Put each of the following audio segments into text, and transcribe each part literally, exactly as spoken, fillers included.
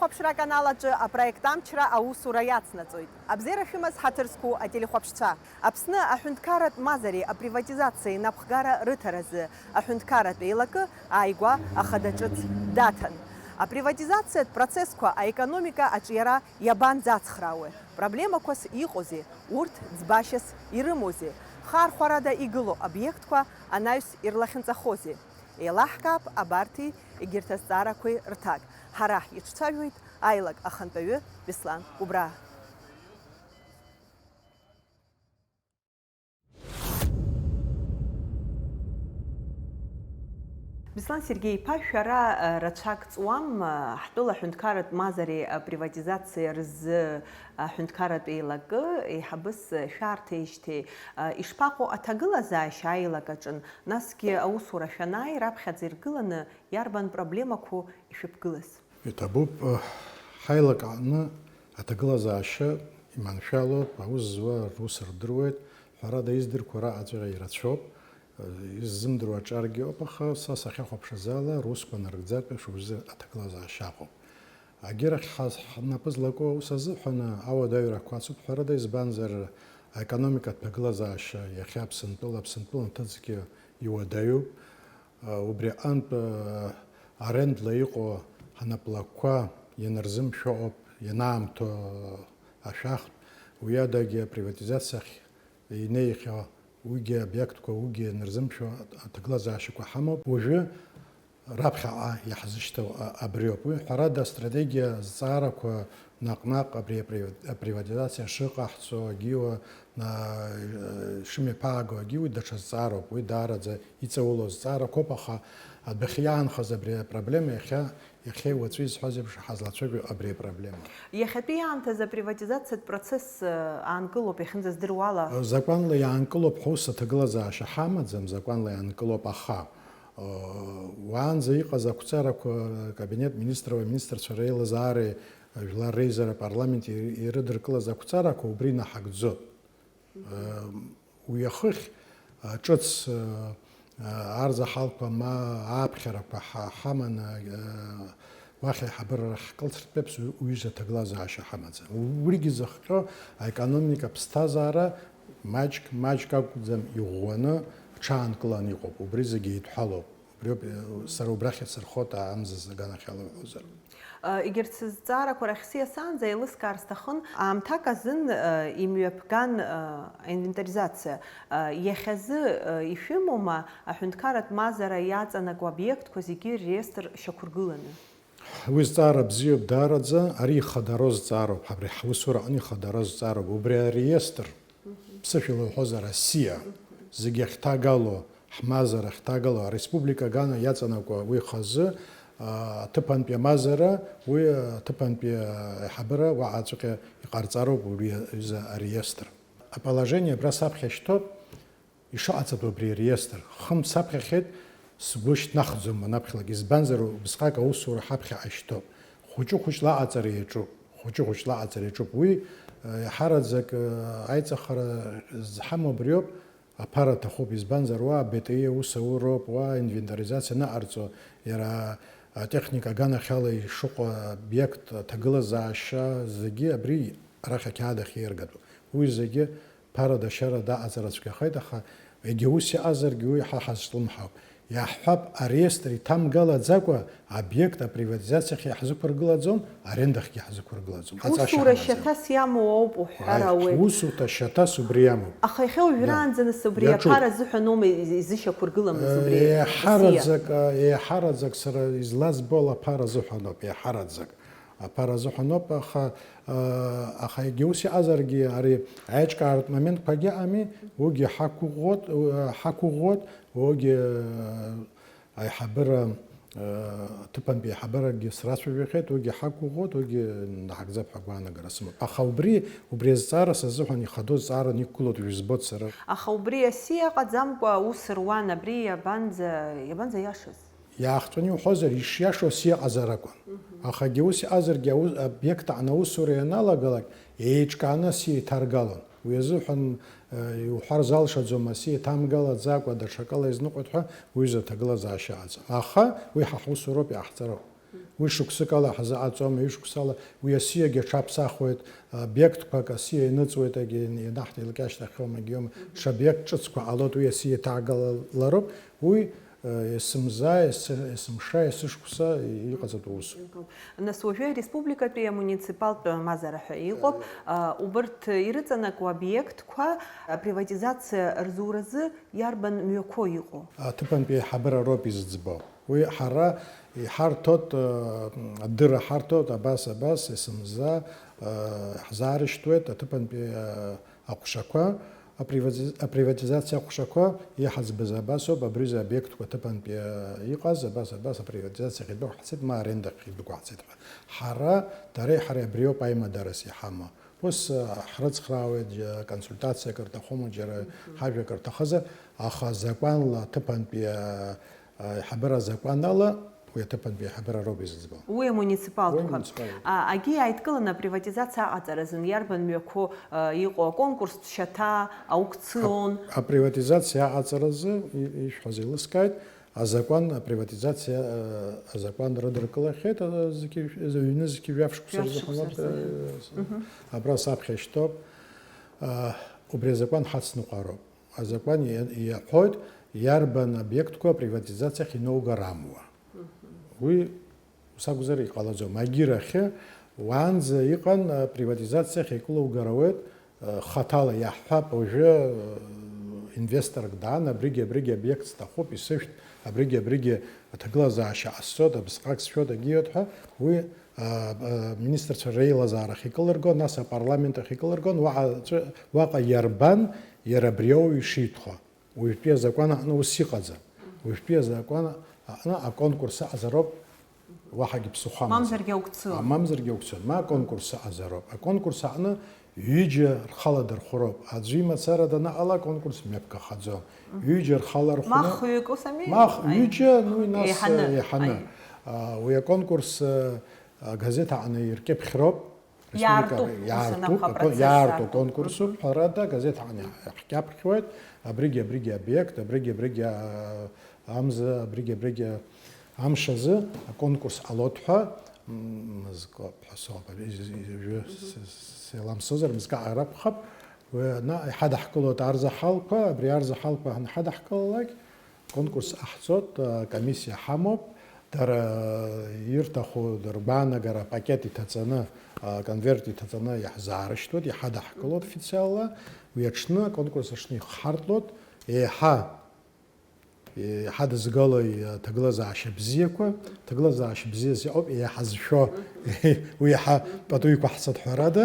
Хәаԥшра аканал аҿы апроект Амчра аусура иацнаҵоит. Абзиара шәымаз, ҳаҭыр зқәу ателехәаԥшцәа. Аԥсны аҳәынҭқарратә мазареи априватизациеи напхгара рыҭаразы аҳәынҭқарратә еилакы ааигәа ахада ҿыц даҭан. Априватизациатә процессқәа аекономика аҿиара иабанӡацхраауеи? Проблемақәас иҟоузеи? Урҭ ӡбашьас ирымоузеи? Хаархәарада игылоу обиектқәа анаҩс ирлахьынҵахозеи? Еилаҳкаап абарҭи егьырҭ азҵаарақәеи рҭак. Ҳара ҳиҿцәажәоит аилак ахантәаҩы Беслан Кәыбраа. Беслан Сергеи-иԥа, шәара, э, рацәак ҵуам, э, ҳтәыла аҳәынҭқарратә мазареи априватизациеи рзы аҳәынҭқарратә еилакы еиҳабыс, э, шәарҭеижьҭеи, э, ишԥаҟоу аҭагылазаашьа аилак аҿы, насгьы аусура шәанааи, раԥхьаӡа иргыланы иарбан проблемақәоу ишәыԥгылаз? Иҭабуп, э, ҳаилак аҟны аҭагылазаашьа иманшәалоуп, аус зуа рус рдыруеит, ҳәарада, издырқәо раҟаҵәҟьа ирацәоуп, э, иззымдыруа аҿаргьы ыҟоуп, аха са сахьахәаԥшыз ала, русқәа нарыгӡартә еиԥш убжьы аҭагылазаашьа ыҟоуп. Агьырахь ҳа-, ҳнапы злаку аус азыҳәан ауадаҩрақәа ацуп, ҳәарада, избанзар, аекономикатә ҭагылазаашьа иахьа Аԥсынтәыла, Аԥсынтәыла нҭыҵгьы иуадаҩуп. Убри аҟынтә, арендла иҟоу ҳанаплакқәа ианырзымшәо ауп ианаамҭоу ашәахтә, уи адагьы априватизациа ахь инеихьоу уигьы абиектқәа, уигьы ианырзымшәо аҭагылазаашьақәа ҳамоуп. Уажәы раԥхьаҟа иаҳзышьҭоу, а, абриоуп. Уи, ҳәарада, астратегиа зҵаарақәа наҟ-наҟ абри апри-, априватизациа шыҟаҳҵо, агьиуа, на-, шымҩаԥааго, агьиуа даҽа зҵаароуп. Уи даараӡа иҵаулоу зҵаарақәоуп, аха адәахьы иаанхаз абри апроблема иахьа, иахьеи уаҵәи зҳәаз еиԥш ҳазлацәажәо абри апроблема. Иахьатәи аамҭазы априватизациатә процесс, э, аанкылоуп, иахьынӡаздыруа ала. Закәанла иаанкылоуп ҳәа ус аҭагылазаашьа ҳамаӡам, закәанла иаанкылоуп, аха, э, уаанӡа иҟаз ақәҵарақәа, акабинет министрқәа, аминистрцәа реилазаареи, жәлар реизара апарламент ир-, ирыдыркылаз ақәҵарақәа убри инаҳагӡоит. Уи ахыхь, а, ҿыц, а, а, арзаҳалқәа ма ааԥхьарақәа ҳа-, ҳаманы, а, уахь аиҳабыра ҳкылсыртә еиԥш, уи-, уҩыза ҭагылазаашьа ҳамаӡам. Убригьы зыхҟьо аекономика аԥсҭазаара маҷк, маҷк акәӡам, иӷәӷәаны ҳҽаанкыланы иҟоуп. Убри зегьы еидҳәалоуп. Убриоуп, э, сара убрахь исырхот, а, амза аганахьала уҳәозар. Э, егьырҭ сызҵаарақәа рахь сиасаанӡа еилыскаар сҭахын, аамҭак азын, э, имҩаԥган, э, аинвентаризациа. Э, иахьазы, э, ишәымоума аҳәынҭқарратә мазара иаҵанакуа обиектқәа зегьы реестр шьақәыргыланы? Уи зҵаара бзиоуп, даараӡа, ари ихадароу зҵаароуп, абри ҳусура аҟны ихадароу зҵаароуп, убри ареестр. Ԥсышәала уҳәозар, асиа, зегьы ахьҭагало, ҳмазара ахьҭагало, ареспублика агана иаҵанакуа уи хазы, а, аҭыԥантәи амазара, уи аҭыԥантәи аиҳабыра уаҟаҵәҟьа иҟарҵароуп убри аҩыза ареестр. Аположение абра саԥхьа шьҭоуп, ишыҟаҵатәу абри ареестр. Хымз саԥхьахьеит, сгәы шьҭнахӡом анаԥхьалак, избанзар, убысҟак аусура ҳаԥхьаҟа ишьҭоуп. Хәыҷы-хәыҷла аҟаҵара иаҿуп, хәыҷы-хәыҷла аҟаҵара иаҿуп. Уи, э, иаҳараӡак, э, аиҵахара зҳамоу абриоуп, аԥара аҭахуп, избанзар, уа АБТИ аус ауроуп, уа инвентаризациа анаҟарҵо, иара атехника аганахьала ишыҟоу аобиект аҭагылазаашьа зегьы абри арахь ақьаад ахь иеиргатәуп. Уи зегьы ԥарада-шьарада аҟаҵара цәгьахеит, аха егьа ус иҟазаргьы уи ҳа ҳазҿлымҳауп. Иаҳҳәап, ареестр иҭамгалаӡакәа обиект априватизациахь иаҳзықәыргылаӡом, арендахьгьы иаҳзықәыргылаӡом. Ҳаҵашьа Усура ҳамаӡам. Шьаҭас иамоу ауп уҳәар Аи, ауеит. Усура шьаҭас убри иамоуп. Аха иахьа уажәраанӡа нас убри Иаҿуп. Аԥара азыҳәаноума из-, изышьақәыргыламыз убри Э, асиа? Еиҳараӡак, э, еиҳараӡак сара излазбо ала аԥара азыҳәаноуп, еиҳараӡак. Аԥара азыҳәаноуп, аха, э, аха егьа ус иҟазаргьы, ари аиҿкааратә моментқәагьы ыҟами, уигьы ҳақәыӷәӷәоит, э, ҳақәыӷәӷәоит, уигьы, э, аиҳабыра, э, аҭыԥантәи аиҳабырагьы срацәажәахьеит, уигьы ҳақәыӷәӷәоит, уигьы наҳагӡап ҳәа агәаанагара сымоуп. Аха убри, убри азҵаара сазыҳәан ихадоу зҵааран иқәгылоит, уажә избоит сара. Аха убри асиа ыҟаӡамкәа аус руан, абри иабанӡа, иабанӡа иашаз? Иаахҵәаны иуҳәозар, ишиашоу асиа ыҟазар акәын. Мгм. Ахагьы ус иҟазаргьы, аус-, обиект аҟны аусура ианалагалак, еиҿкааны асиа иҭаргалон. Уи азыҳәан, э, иуҳәар залшаӡом, асиа иҭамгалаӡакәа даҽакала изныҟәоит ҳәа уҩыза аҭагылазаашьа ыҟаӡам. Аха уи ҳа ҳусуроуп, иҟаҳҵароуп. Уи шықәсык ала ҳзыҟаҵом, ҩышықәсала уи асиагьы аҽаԥсахуеит, обиектқәак асиа ианыҵуеит, егьи ианаҳҭеилак иашьҭахьоума, егьиума, ҽа обиект ҿыцқәа ҟалоит, уи асиа иҭагалалароуп, уи, э, есымза, ес-, есымша, есышықәса иҟаҵатәу усуп. Нас уажәы ареспубликатәи амуниципалтә мазара ҳәа иҟоуп, а, убырҭ ирыҵанакуа обиектқәа априватизациа рзуразы иарбан мҩақәоу иҟоу? Аҭыԥантәи аиҳабыра роуп изыӡбо. Уи ҳара иҳарҭоит, э, адырра ҳарҭоит, абас, абас, есымза, э, ҳзаарышьҭуеит аҭыԥантәи, э, аҟәшақәа, априватиз-, априватизациа аҟәшақәа иҳаӡбыз абасоуп, абри рзы обиектқәа аҭыԥантәи, э, иҟаз, абас, абас, априватизациахь идәықәҳҵеит, ма арендахь идәықәҳҵеит ҳәа. Ҳара, дареи ҳареи абриоуп аимадарас иҳамоу. Ус, э, ҳрыцхраауеит, џьа-, консультациак рҭахума, џьара ҳажәак рҭахызар, аха закәанла аҭыԥантәи, э, аиҳабыра азакәан ала, уи аҭыԥантәи аиҳабыра роуп изыӡбо. Уи амуниципалтәқәа. Уи амуниципалтә. А, агьи иааидкыланы априватизациа аҟаҵаразын иарбан мҩақәоу, а, иҟоу, аконкурстә шьаҭа, аукцион? Ап-, априватизациа аҟаҵаразы и-, ишәҳәаз еилыскааит, азакәан априватизациа, а, азакәан рыдыркылахьеит, а, зқьи-, ҩны зқьи жәаф шықәса рзы. Жәаф шықәса ҳәа, рзы. А, абра саԥхьа ишьҭоуп. А, убри азакәан ҳацныҟәароуп. Азакәан иа-, иаҳәоит, иарбан обиектқәа априватизациахь иноугар амуа. Уи ус акәзар иҟалаӡом. Агьирахьы уаанӡа иҟан, а, приватизациахь икылугар ауеит, а, хаҭала иаҳҳәап, уажәы, а, инвесторк даан, абригьы, абригьы обиект сҭахуп, исышәҭ, абригьы, абригьы аҭагылазаашьа ҟасҵоит, абысҟак сшәоит, агьиоит ҳәа, уи, а, а, министрцәа реилазаарахь икылыргон, нас апарламент ахь икылыргон, уаҟа ҵәы-, уаҟа иарбан, иара абри ауаҩ ишиҭаху. Уажәтәи азакәан аҟны ус иҟаӡам. Уажәтәи азакәан аҟны аконкурс аҟазароуп, уаҳагьы ԥсыхәа амаӡам. Мамзаргьы аукцион. А, мамзаргьы аукцион, ма аконкурс аҟазароуп. Аконкурс аҟны ҩыџьа рхала дырхәроуп. Аӡәы имацара данаҟала, аконкурс мҩаԥгахаӡом. Ҩыџьа рхала рхәны. Мах ҩык ус ами? Мах ҩыџьа, ну, нас, еиҳаны. Еиҳаны. Аи. А, уи аконкурс, а, агазеҭ аҟны иркьыԥхьроуп. Иаартуп, республика ус иаартуп, анакәха, акон-, апроцесс иаарту аартуп. Конкурсуп, ҳәарада, агазеҭ аҟны иаҳ-, иаҳкьаԥхьуеит, абригьы, абригьы обиект, абригьы, абригьы, а, амза, абригьы, абригьы амш азы аконкурс ҟалоит ҳәа, м, мызкоуп ҳәа соуп, из-, из-, ижәы с-, с-, сеиламсозар, мызкы аҟара акәхап, уи ана-, иҳадаҳкылоит арзаҳалқәа, абри арзаҳалқәа анҳадаҳкылалак, Конкурс ҟаҳҵоит, а, комиссиа ҳамоуп, дара ирҭаху ргәаанагара апакет иҭаҵаны, а, аконверт иҭаҵаны иаҳзаарышьҭуеит, иҳадаҳкылоит официалла, уи аҽны, аконкурс аҽны ихҳартлоит, еиҳа, еиҳа дызгалои аҭагылазаашьа бзиақәа, аҭагылазаашьа бзиа азы ауп еиҳа зшәо, уи еиҳа пату иқәаҳҵоит ҳәарада,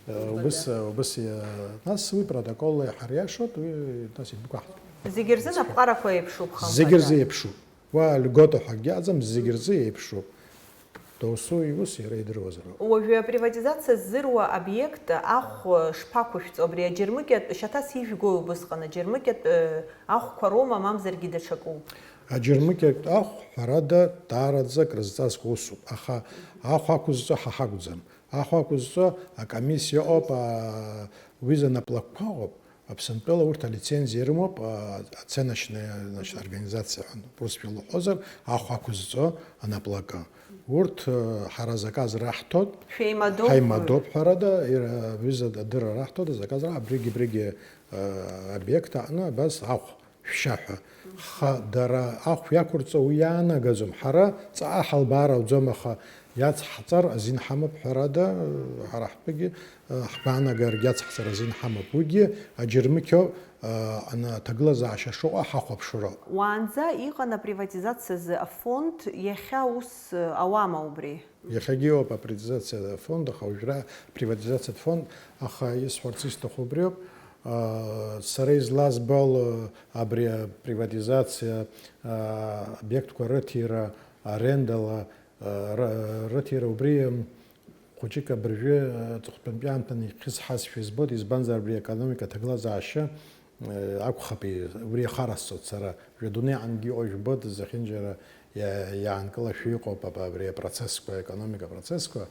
а, убыс, а, убыс, а, нас уи протоколла иҳариашоит, уи нас идәықәаҳҵоит. Зегьы рзы напҟарақәа еиԥшуп, хымԥада. Зегьы рзы еиԥшуп. Уа льгота ҳәа акгьы ыҟаӡам, зегьы рзы еиԥшуп. Досу иус иара идыруазароуп. Уажәы априватизациа ззыруа обиект ахә шԥақәышәҵо? Абри аџьармыкьатә шьаҭас ижәгои убысҟан? Аџьармыкьатә, э, ахәқәа роума, мамзаргьы даҽакоу? Аџьармыкьатә ахә, ҳәарада, даараӡа акрызҵазкуа усуп. Аха ахә ақәызҵо ҳа ҳакәӡам. Ахә ақәызҵо акомиссиа ыҟоуп, а, уи рзы анаплакқәа ыҟоуп. Аԥсынтәыла урҭ алицензиа ирымоуп, а, оценочная, значит, организация ҳәа, урысшәала уҳәозар, ахә ақәызҵо анаплакы. Урҭ, а, ҳара азаказ раҳҭоит. Шәеимадоуп? Ҳаимадоуп, ҳәарада, ир-, а, рҩыза адырра раҳҭоит, азаказ раҳ-, абригьы, абригьы, а, обиект аҟны абас ахә шәшьа ҳәа. Ха дара ахә иақәырҵо уи иаанагаӡом. Ҳара ҵаҟа ҳалбаар ауӡом, аха иацҳҵар азин ҳамоуп, ҳәарада, ҳара ҳтәгьы, ҳгәаанагарагь иацҳҵар азин ҳамоуп. Уигьы аџьармыкьоу, ана-, аҭагылазаашьа шыҟоу ҳахәаԥшроуп. Уаанӡа иҟан априватизациазы афонд, иахьа ус ауама убри? Иахьагьы ыҟоуп априватизациа афонд, аха уажәра априватизациатә фонд, аха исҳәарц исҭаху убриоуп, аа, сара излазбо ала абри априватизациа, аа, обиектқәа рыҭира арендала, аа, ры-, рыҭира убри, м, хәыҷык абыржәы, аа, аҵыхәтәантәи аамҭаны ихьысҳазшәа избоит, избанзар абри аекономика аҭагылазаашьа акәхап, убри иахарасҵоит сара. Жәа дунеи аҟынгьы иҟоу жәбоит, зехьынџьара иа-, иаанкылашәа иҟоуп аб-, абри апроцессқәа, аекономика апроцессқәа.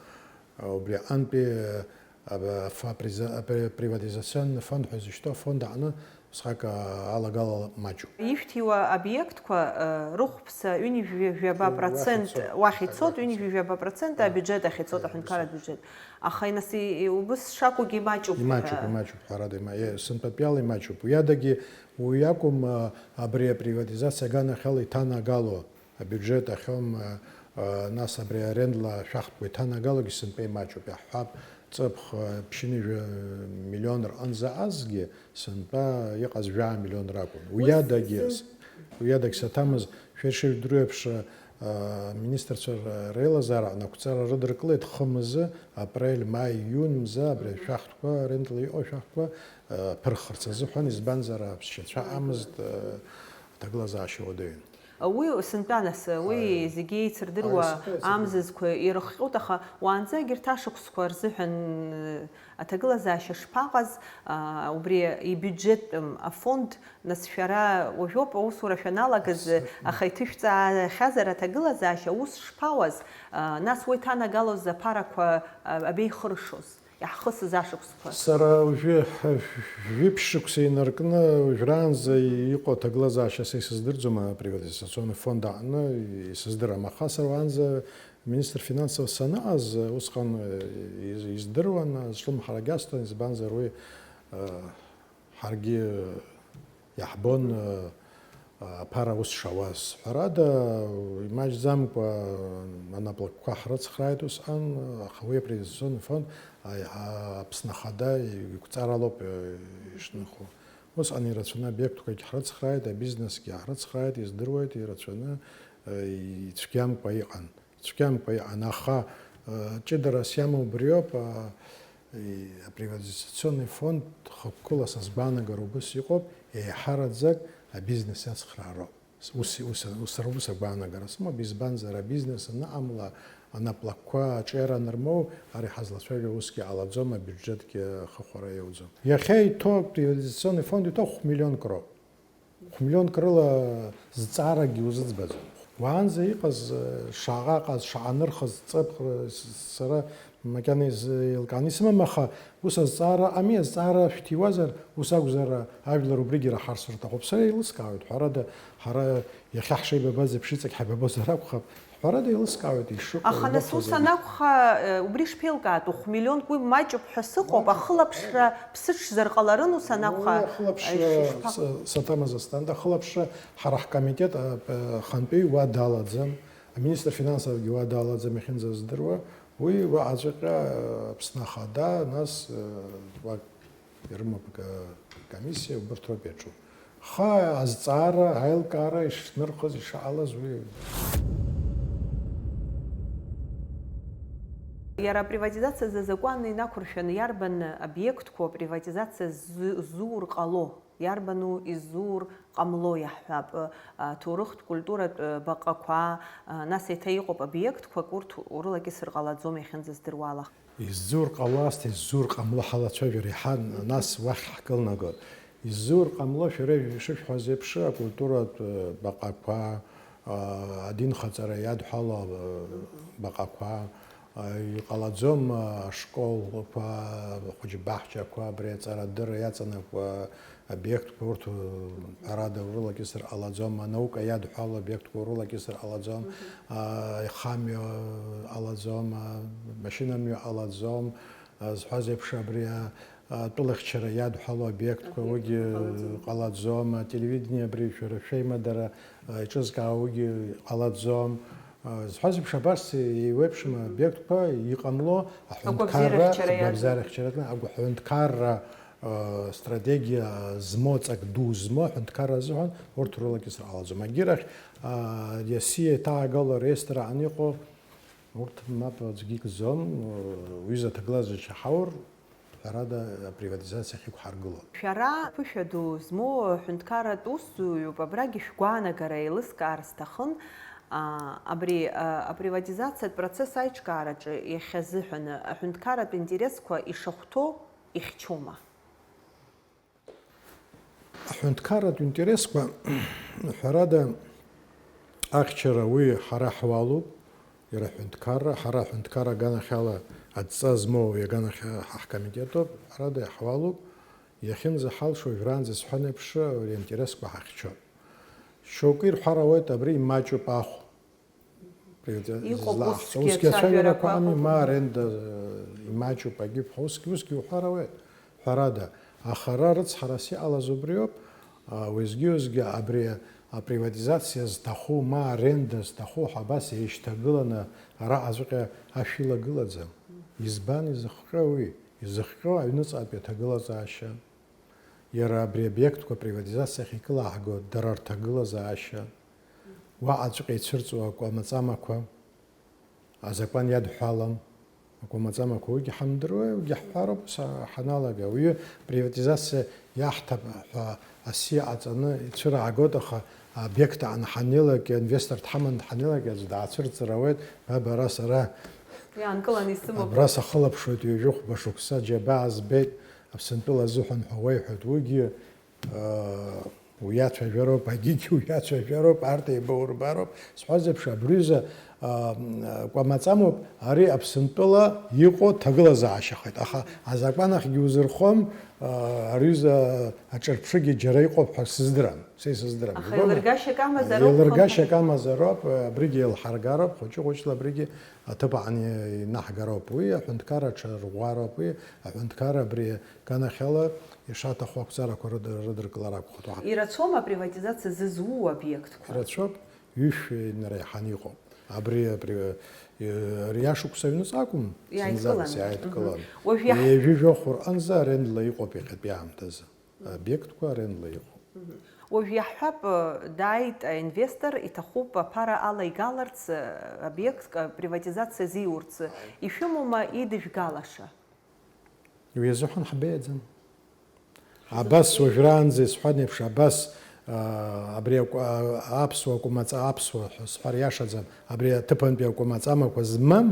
Убри аҟынтәи, аб-, аф-, априза-, апри-, априватизационный фонд ҳәа изышьҭоу афонд аҟны Усҟак, а, алагала маҷуп. Ишәҭиуа обиектқәа, э, рыхәԥса ҩынҩажәи жәаба процент уахь ицоит, ҩынҩажәи жәаба процент абиуџьет ахь ицоит, аҳәынҭқарратә биуџьет. Аха, нас, и-, и-, убыс шакәугьы имаҷуп. Имаҷуп, ҳәа. Имаҷуп, ҳәарада, има-, е, сынтәатәиала имаҷуп. Уи адагьы, уи акәым, а, абри априватизациа аганахьала иҭанагало абиуџьет ахьоума, а, нас абри арендла ашәахтәқәа иҭанагалогьы сынтәа имаҷуп, иаҳҳәап, ҵыԥх, а, ԥшьынҩажәа миллион рҟынӡа азгьы сынтәа иҟаз жәаа миллион ракәын. Уи Ус адагьы, зын- уи адагь саҭамыз, шәа ишыжәдыруеиԥш, а, аминистрцәа р-, реилазаара аҟны ақәҵара рыдыркылеит хымзы, апрель, маи, иун мза абри ашәахтәқәа, арендла иҟоу ашәахтәқәа, а, ԥырхырц азыҳәан, избанзар, аԥсшьацәа амызт, а, аҭагылазаашьа уадаҩын. Уи сынтәа, нас, уи Аи. Зегьы еицырдыруа Аи, сынтәа еицырдыруа. Амзызқәа ирыхҟьоит, аха уаанӡа егьырҭ ашықәсқәа рзыҳәан, э, аҭагылазаашьа шԥаҟаз, а, убри ибиуџьеттәым афонд, нас, шәара уажәоуп аусура шәаналагаз, Абсолютно. Аха иҭышәҵаахьазар аҭагылазаашьа, аус шԥауаз, а, нас уи иҭанагалоз аԥарақәа, а, абеихыршоз? Иаҳхысыз ашықәсқәа. Сара уажәы жәиԥшь шықәса инаркны, уажәраанӡа иҟоу аҭагылазаашьа са исыздырӡом, априватизационный фонд аҟны исыздырам, аха сара уаанӡа министр финансов саныҟаз, усҟан из-, издыруан, зҿлымҳарагьы асҭон, избанзар уи, э, ҳаргьы иаҳбон, э, аԥара ус шауаз. Ҳәарада, имаҷӡамкәа анаплакқәа ҳрыцхрааит усҟан, аха уи априватизационный фонд, а, а, Аԥсны Ахада иқәҵаралоуп, э, ишныхо. Усҟан ирацәаны обиектқәагь ҳрыцхрааит, абизнесгьы ҳрыцхрааит, издыруеит, ирацәаны, э, ицәгьамкәа иҟан. Цәгьамкәа иҟан, аха, э, ҷыдарас иамоу убриоуп, э, и-, априватизационный фонд хықәкыла са сгәаанагара убыс иҟоуп, еиҳараӡак абизнес иацхраароуп. Ус, ус, ус, сара убыс агәаанагара сымоуп, избанзар, абизнес аныҟамла, анаплакқәа аҿиара анырмоу, ара иҳазлацәажәо усгьы ҟалаӡом, абиуџьетгьы ахыхәара иауӡом. Иахьа иҭоу априватизационный фонд иҭоу хә-миллионк роуп. Хә-миллионк рыла зҵаарагьы узыӡбаӡом. Уаанӡа иҟаз, шаҟа ыҟаз, шаҟа нырхыз ҵыԥх, сара макьана изеилкааны исымам, аха ус азҵаара ыҟами, азҵаара шәҭиуазар, ус акәзар, ажәлар убригьы ираҳарц рҭахуп. Сара еилыскаауеит, ҳәарада, ҳара иахьа ҳшеибабаз еиԥш иҵегь ҳаибабозар акәхап, ҳәарада, еилыскаауеит ишыҟоу. Аха нас ус иабацәазар. Анакәха, э, убри шԥеилкаатәу? Хә-миллионк уи маҷуп ҳәа сыҟоуп, ахылаԥшра ԥсыҽзар ҟаларын ус анакәха, Уи ахылаԥшра, э, ишԥа- с-, саҭамыз Асҭанда, ахылаԥшра ҳара ҳкомитет, а, п-, ахантәаҩы уа далаӡам, аминистр финансовгьы уа далаӡам, иахьынӡаздыруа, уи уаҟаҵәҟьа, э, Аԥсны Ахада, нас, э, уа ирымоуп ка-, комиссиа, убырҭ роуп иаҿу. Аха азҵаара, аилкаара ишнырхыз, ишаҟалаз уи. Иара априватизациа азы азакәан инақәыршәаны иарбан обиектқәоу априватизациа ззу-, ззуур ҟало, иарбану иззуур ҟамло иаҳҳәап, аҭоурыхтә, культуратә баҟақәа, нас еиҭа иҟоуп обиектқәак, урҭ урылакьысыр ҟалаӡом иахьынӡаздыруа ала. Иззур ҟало, асҭа, иззур ҟамло ҳалацәажәара иаҳа, нас уахь ҳкылнагоит. Иззур ҟамло, шәара ишышәҳәаз еиԥш, акультуратә баҟақәа, а, адинхаҵара иадҳәало, а, баҟақәа, а, иҟалаӡом, а, ашколқәа, ахәыҷбаҳчақәа, абри аҵарадырра иаҵанакуа обиектқәа урҭ, ҳәарада, урылакьысыр ҟалаӡом, анаука иадҳәало обиектқәа урылакьысыр ҟалаӡом, Мгм. а, ихамҩа ҟалаӡом, а, машьынамҩа ҟалаӡом, а, зҳәаз еиԥш, абри, а, а, атәылахьчара иадҳәало обиектқәа, Обиектқәа уигьы ҟалаӡом. Ҟалаӡом, ателевидение абри шәара шәеимадара, а, иҿызкаауагьы ҟалаӡом. А, зҳәаз еиԥш, абас еиуеиԥшым обиектқәа иҟамло аҳәынҭқарра, агәабзиарахьчара иаду. Агәабзиарахьчаратәны агәаҳәынҭқарра, а, стратегиа змоу, ҵак ду змоу аҳәынҭқарра азыҳәан урҭ рылакьысыр ҟалаӡом. Агьырахь, а, иаси еиҭаагало реестр аҟны иҟоу, урҭ мап аӡәгьы икӡом, уҩыза аҭагылазаашьа ҳаур, ҳәарада, априватизациа ахьықәҳаргыло. Шәара ԥышәа ду змоу ҳәынҭқарратә усзуҩуп, абрагьы шәгәаанагара еилыскаар сҭахын, а, абри, а, априватизациатә процесс аиҿкаараҿы иахьазыҳәаны аҳәынҭқарратә интересқәа ишахәҭоу ихьчома? Аҳәынҭқарратә интересқәа, ҳәарада, ахьчара уи ҳара ҳуалуп, иара аҳәынҭқарра, ҳара аҳәынҭқарра аганахьала адҵа змоу уи аганахь ҳа ҳкомитет ауп, ҳәарада, иаҳуалуп, Иахьынӡаҳалшо, уажәраанӡа исҳәан еиԥш, аинтересқәа ҳахьчоит. Шьоукы ирҳәар ауеит, абри имаҷуп ахә. Иҟоуп зызлаҳҵо. Усгьы усгьы ацәажәарақәа ацәажәарақәа ами, ма аренда, э, имаҷуп, агьыԥҳәа, усгьы, усгьы уҳәар ауеит, ҳәарада. Аха ара рыцҳарас иҟалаз убриоуп, а, уеизгьы-уеизгьы абри априватизациа зҭаху, ма аренда зҭаху ҳәа абас еишьҭагыланы араҟаҵәҟьа ашә илагылаӡам. Избан изыхҟьо уи? Изыхҟьо аҩныҵҟатәи аҭагылазаашьа. Иара абри обиектқәа априватизациа ахь икылааҳго дара рҭагылазаашьа, уаҟаҵәҟьа ицәырҵуа акәамаҵамақәа, азакәан иадҳәалам, акәамаҵамақәа уигьы ҳамдыруеи, уигьы ҳҳәароуп, ус ҳаналага. Уаҩы приватизациа иаҳҭап ҳәа асиа ҟаҵаны ицәыраагоит, аха аобиект аан ҳаннеилак, инвестор дҳаман ҳаннеилак, аӡә даацәырҵыр ауеит, ба бара сара Иаанкыланы исымоуп. Абра сахылаԥшуеит, ҩажәи хәба шықәса џьабаа збеит, Аԥсынтәыла азыҳәан ҳәа уеиҳәоит, уигьы, аа, уиацәажәароуп, агьигьы уиацәажәароуп, арҭ еибаурбароуп. Сҳәаз еиԥш, абри ҩыза, аа, кәамаҵамоуп, ари Аԥсынтәыла иҟоу ҭагылазаашьахеит. Аха азакәан ахьгьы узырхом, аа, ари ҩыза аҿырԥшыгьы џьара иҟоуп ҳәа сыздырам, са исыздырам. Аха Ибома? Еилыргашьак амазароуп, Еилыргашьак хымԥада. Амазароуп, абригьы еилҳаргароуп, хәыҷы-хәыҷла абригьы аҭыԥ аҟны инаҳгароуп. Уи аҳәынҭқарра аҽарӷәӷәароуп, уи аҳәынҭқарра абри Ганахьала ишаҭаху ақәҵарақәа рыд-, рыдыркылара акәхоит уаҳа. Ирацәоума априватизациа зызуу обиектқәа? Ирацәоуп, ҩышә инареиҳаны иҟоуп. Абри, абри, э, ари ашықәс аҩныҵҟа акәым, Иааидкылан. Зынӡаск иааидкылан. Мгм. Уажә иаҳ- Ҩажәи жәохә рҟынӡа арендла иҟоуп иахьатәи аамҭазы. Обиектқәа арендла иҟоуп. Мгм. Уажә иаҳҳәап, э, дааит аинвестор, иҭахуп аԥара алаигаларц, э, обиектк, э, приватизациа азиурц. Ишәымоума идыжәгалаша? Уи азыҳәан ҳбеиаӡам. Абас уажәраанӡа исҳәан еиԥш, абас, аа, абри акәа-, аԥсуа акәмаҵа, аԥсуа ҳәа сҳәар иашаӡам, абри аҭыԥантәи акәмаҵамақәа змам,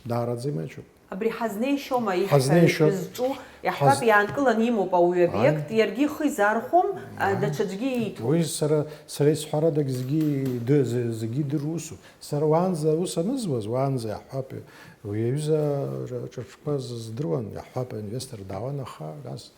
даараӡа имаҷуп. Абри ҳазнеишьома, ишәҳәа, Ҳазнеишьо-, шәызҿу, иаҳҳәап, ҳаз-, иаанкыланы имоуп ауаҩы обиект, Ааи. Иаргьы ихы изаархәом, а, Ааи. Даҽаӡәгьы ииҭом. Уи сара, сара исҳәарадагь зегьы иды-, з-, зегьы идыруа усуп. Сара уаанӡа аус анызуаз, уаанӡа иаҳҳәап, уи аҩыза ҿырԥштәқәа здыруан, иаҳҳәап, аинвестор даауан, аха нас,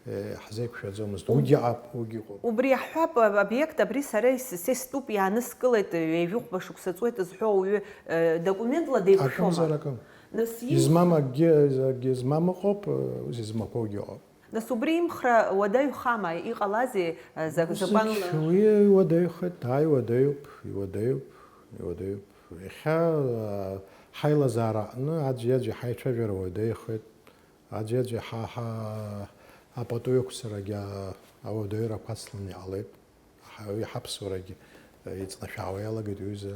э, ҳзеиқәшәаӡомызт. Уб-, Уигьы аҟ-, уигьы ыҟоуп. Убри иаҳҳәап, обиект абри сара ис-, са истәуп, иааныскылеит, ҩажәи хәба шықәса ҵуеит зҳәо ауаҩы, э, документла деиқәшәома? Акымзар акым. Нас ин- Измам акгьы, акгьы змам ыҟоуп, э, ус измақәоугьы ыҟоуп. Нас убри имхра уадаҩхама, иҟалазеи, э, за-, Ус закәанла? Уи иуадаҩхеит, дааи уадаҩуп, иуадаҩуп, иуадаҩуп. Иахьа, э, ҳаилазаара аҟны аӡәи-аӡәи ҳаицәажәара уадаҩхеит, аӡәи-аӡәи ҳа, ҳа, апату иқәцарагьы, а-, ауадаҩрақәа ацланы иҟалеит. Ҳа-, уи ҳаԥсуарагьы, э, иҵнашәаауа иалагеит, уҩыза.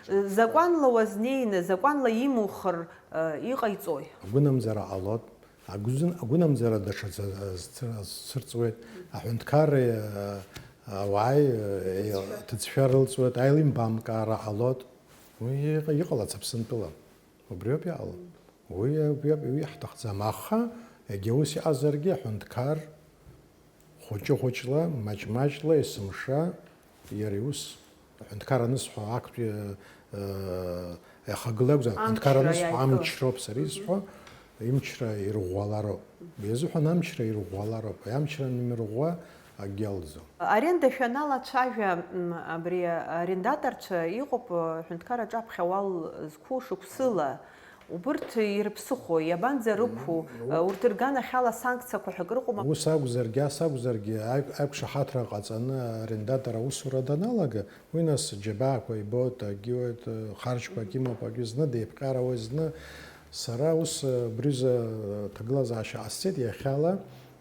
Закәанла уазнеины, закәанла имухыр, э, иҟаиҵои? Агәынамӡара ҟалоит. Агәзын-, агәынамӡара даҽа ц-, ц-, цырҵуеит. Аҳәынҭқарреи, э, ауааи, э, аҭыӡшәа рылҵуеит, аилимбамкаара ҟалоит. Уи иҟ-, иҟалац Аԥсынтәыла. Убриоуп иҟало. Уи, уи, уи ҳҭахӡам. Аха егьа ус иҟазаргьы, аҳәынҭқар хәыҷы-хәыҷла, маҷ-маҷла, есымша, иара иус, аҳәынҭқар анысҳәо, актәи, э, иахагыла акәзар, аҳәынҭқар Амчра анысҳәо, иааидкыла. Амчроуп сара Мгм. исҳәо, имчра ирӷәӷәалароуп. Уи азыҳәан амчра ирӷәӷәалароуп. Уи амчра анымирӷәӷәа, акгьы алӡом. Аренда шәаналацәажәа, м, абри арендаторцәа иҟоуп, э, ҳәынҭқарраҿы аԥхьа уал зқәу шықәсыла. Убырҭ ирыԥсыхәо, иабанӡа рықәу, Мм, э, урҭ рганахьала санкциақәа ҳәа акрыҟоума? Ус акәзаргьы, ас акәзаргьы, аиқә-, аиқәшаҳаҭра ҟаҵаны арендатор аусура даналага, уи нас џьабаақәа ибоит, акгьы иуеит, э, харџьқәак имоуп, акгьы зны деиԥҟьарауеит, зны Сара ус, э, абри рзы, э, ҭагылазаашьа ҟасҵеит, иахьала,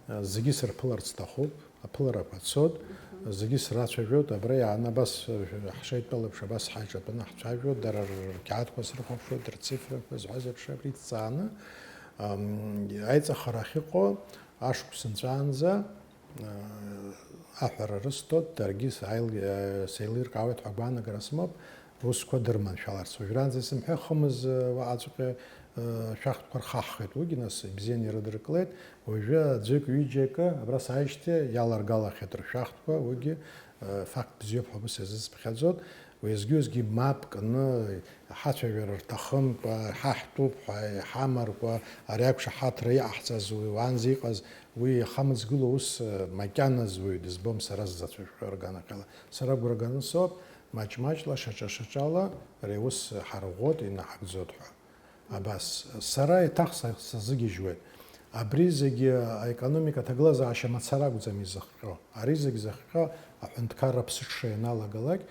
э, зегьы сырԥыларц сҭахуп, аԥыларақәа цоит, Мгм. Зегьы срацәажәоит, абра иааны абас, э, ҳшеидтәалеиԥш абас ҳаиҿатәаны ҳцәажәоит, дара рқьаадқәа срыхәаԥшуеит, рцифрақәа, зҳәаз еиԥш абри идҵааны, ам, аиҵахара ахьыҟоу ашықәс нҵәаанӡа, Аҳәара рысҭоит, даргьы сааил-, сеилиркаауеит ҳәа агәаанагара сымоуп, русқәа дырманшәаларц. Уажәраанӡа исымҳәеи, хымз уаҟаҵәҟьа шәахтәқәа рхаҳхеит, уигьы нас ибзианы ирыдыркылеит. Уажәы аӡәык, ҩыџьа акы абра сааижьҭеи иаларгалахьеит ршәахтәқәа, уигьы факт бзиоуп ҳәа ус иазысԥхьаӡоит. Уеизгьы-уеизгьы мап кны, ҳацәажәара рҭахымкәа, ҳа ҳтәуп ҳәа иҳамаркуа, ари ақәшаҳаҭра иҟаҳҵаз, уи уаанӡа иҟаз, уи иахамыҵгыло ус макьаназ уаҩ дызбом сара сзацәышәо рганахьала. Сара агәра ганы соуп, маҷ-маҷла, шаҿа-шаҿала ари аус ҳарӷәӷәоит, инаҳагӡоит ҳәа. Абас, сара еиҭах са-, сазыгьежьуеит. Абри зегьы аекономика аҭагылазаашьа мацара акәӡам изыхҟьо. Ари зегь зыхҟьо аҳәынҭқарра аԥсыҽра ианалагалак,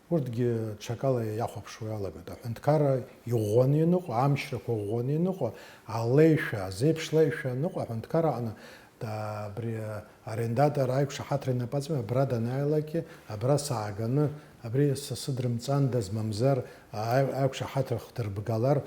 урҭгьы ҽакала иахәаԥшуа иалагоит. Аҳәынҭқарра иӷәӷәаны ианыҟоу, амчрақәа ӷәӷәаны ианыҟоу, алеишәа, азеиԥш леишәа аныҟоу аҳәынҭқарра аҟны, да, абри арендатор аиқәшаҳаҭра инапаҵаҩ абра данааилакгьы, абра сааганы, абри са сыдрымҵандаз, мамзар аи-, аиқәшаҳаҭра хдырбгалар,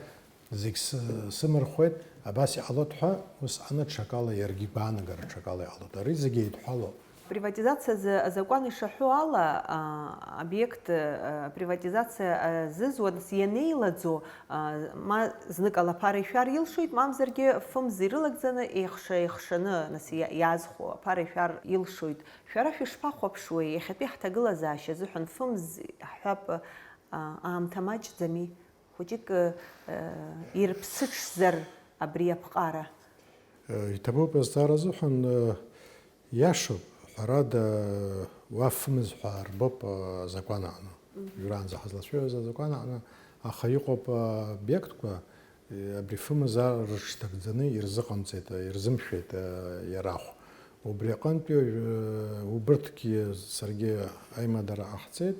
зегь сы-, сымырхуеит, абас иҟалоит ҳәа, усҟан ҽакала, иаргьы гәаанагара ҽакала иҟалоит. Ари зегьы еидҳәалоуп. Приватизациазы азакәан ишаҳәо ала, а, обиект, а, приватизациа, а, зызуа, нас, ианеилаӡо, а, ма зныкала аԥара ишәар илшоит, мамзаргьы фымз ирылагӡаны, еихша-еихшаны, нас, иа-, иаазхәо аԥара ишәар илшоит. Шәара шәышԥахәаԥшуеи, иахьатәи ҳҭагылазаашьа азыҳәан фымз ҳҳәап, а, аамҭа маҷӡами? Хәыҷык, э, ирԥсыҽзар абри аԥҟара? Э, иҭабуп азҵаара азыҳәан, э, иашоуп, ҳәарада, уа фымз ҳәа арбоуп, э, азакәан аҟны. Мгм. Уажәраанӡа ҳазлацәажәоз азакәан аҟны, аха иҟоуп, э, обиектқәа, э, абри фымз ар-, рыҽҭагӡаны ирзыҟамҵеит, э, ирзымшәеит, э, иарахә. Убри аҟынтәи уажәы убырҭгьы саргьы аимадара ҟаҳҵеит,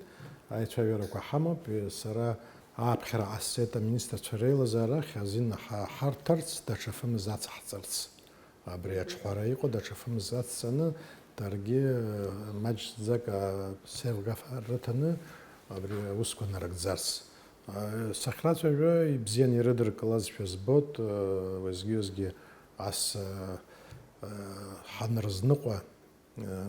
аицәажәарақәа ҳамоуп, сара ааԥхьара ҟасҵеит аминистрцәа реилазаара ахь, азин ҳа-, ҳарҭарц, даҽа фымз ацаҳҵарц. Абри аҿҳәара иҟоу даҽа фымз ацҵаны, даргьы маҷӡак асеилгахьа рыҭаны абри аусқәа нарыгӡарц. Сахьрацәажәо ибзианы ирыдыркылазшәа збоит, уеизгьы-уеизгьы ас ҳанрызныҟәа,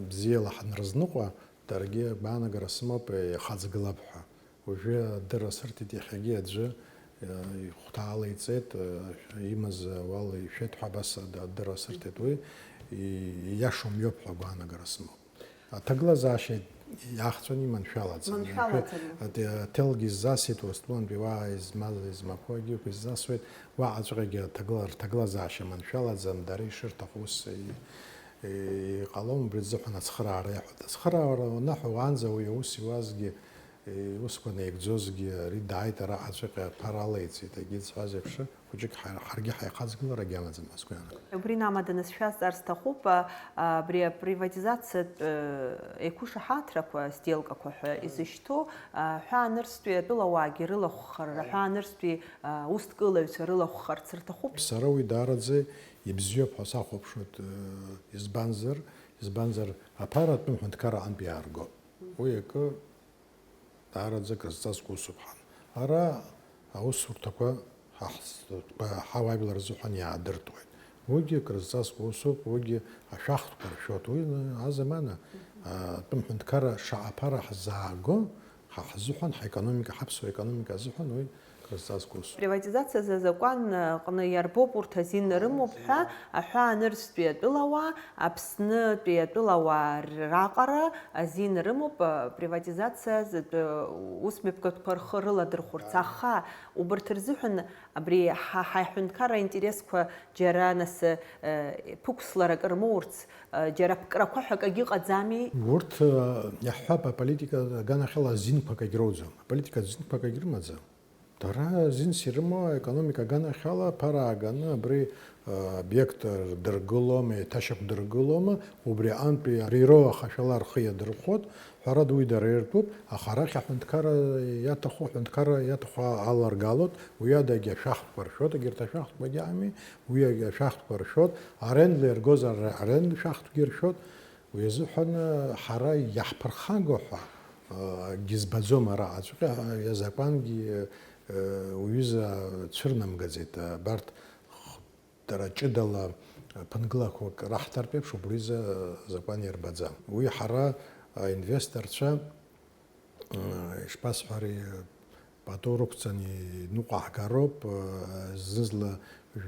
бзиала ҳанрызныҟәа, даргьы агәаанагара сымоуп, ихаҵгылап ҳәа. Уажәы адырра сырҭеит, иахьагьы аӡәы ихәҭаала иҵеит, имаз уал ишәеит ҳәа абас адырра сырҭеит, уи ииашоу мҩоуп ҳәа агәаанагара сымоуп. Аҭагылазаашьа иаахҵәаны иманшәалаӡам. Маншәалаӡам. Аҭ-, аҭелгьы иззасит, Урыстәылантәи уаа измаз, измақәагьы ықәыззасуеит. Уаҟаҵәҟьагьы аҭагыла-, рҭагылазаашьа маншәалаӡам, дара ишырҭаху ус и-, и-, иҟалом, убри азыҳәан ацхыраара иаҳәоит. Ацхыраара уанаҳәо, уаанӡа уи аус иуазгьы, и-, усқәа неигӡозгьы, ари дааит, араҟаҵәҟьа аԥара алеиҵеит, егьи зҳәаз еиԥш, хәыҷык ҳа-, ҳаргьы ҳаихаҵгыларагьы амаӡам ҳәа сгәы иаанагоит. Убри инамаданы сшәазҵаар сҭахуп, а, абри априватизациатә, э, еиқәышаҳаҭрақәа, сделкақәа ҳәа изышьҭоу, а, ҳәаанырцәтәи атәылауаагьы рылахәхар, аҳәаанырцәтәи, а, усҭкылаҩцәа рылахәхарц рҭахуп. Сара уи даараӡа ибзиоуп ҳәа сахәаԥшуеит, э, избанзар, избанзар, аԥара атәым ҳәынҭқарра аҟынтә иааргоит. Уи акы даараӡа крызҵазкуа усуп ҳан. Ара аусурҭақәа ҳа ҳтәқәа, ҳауаажәлар рзыҳәан иаадыртуеит. Уигьы крызҵазкуа усуп, уигьы ашәахтәқәа ршәоит. Уи азамана, а, атәым ҳәынҭқарра шаҟа аԥара ҳзааго, ҳа ҳзыҳәан, ҳаекономика, ҳаԥсуа економика азыҳәан уи крызҵазкуа усуп. Приватизациазы азакәан аҟны иарбоуп урҭ азин рымоуп ҳәа, аҳәаанырцәтәи атәылауаа, Аԥснытәи атәылауаа раҟара азин рымоуп, а, приватизациазтә, а, усмҩаԥгатәқәа рхы рыладырхәырц. Аха убарҭ рзыҳәан абри ҳа, ҳаҳәынҭқарра аинтересқәа џьара нас, а, ԥықәсларак рмоурц, а, џьара ԥкрақәа ҳәа акагьы ыҟаӡами? Урҭ, а, иаҳҳәап, аполитика аганахьала азинқәа акагь роуӡом. Аполитика азинқәа акагь рымаӡам. Дара зинс ирымоу аекономика аганахьала аԥара ааганы абри, а, обиект рдыргылома, еиҭашьақәдыргылома, убри аҟынтәи абри роу ахашәала рхы иадырхәот, ҳәарада, уи дара иртәуп, аха арахь аҳәынҭқарра иаҭаху, аҳәынҭқарра иаҭаху аларгалот, уи адагьы ашәахтәқәа ршәот, егьырҭ ашәахтәқәагьы ами, уи ашәахтәқәа ршәот, арендла иргозар, арендла шәахтәгьы ршәот, Уи азыҳәан, ҳара иаҳԥырхаго ҳәа, акгьы збаӡом араҟаҵәҟьа, азакәангьы, уҩыза цәырнамгаӡеит, абарҭ х-, дара ҷыдала ԥынгылақәак раҳҭартә еиԥш, убри азы азакәан иарбаӡам. Уи ҳара, аинвесторцәа, ишԥасҳәари, пату рықәҵаны иныҟәаҳгароуп, зны-зынла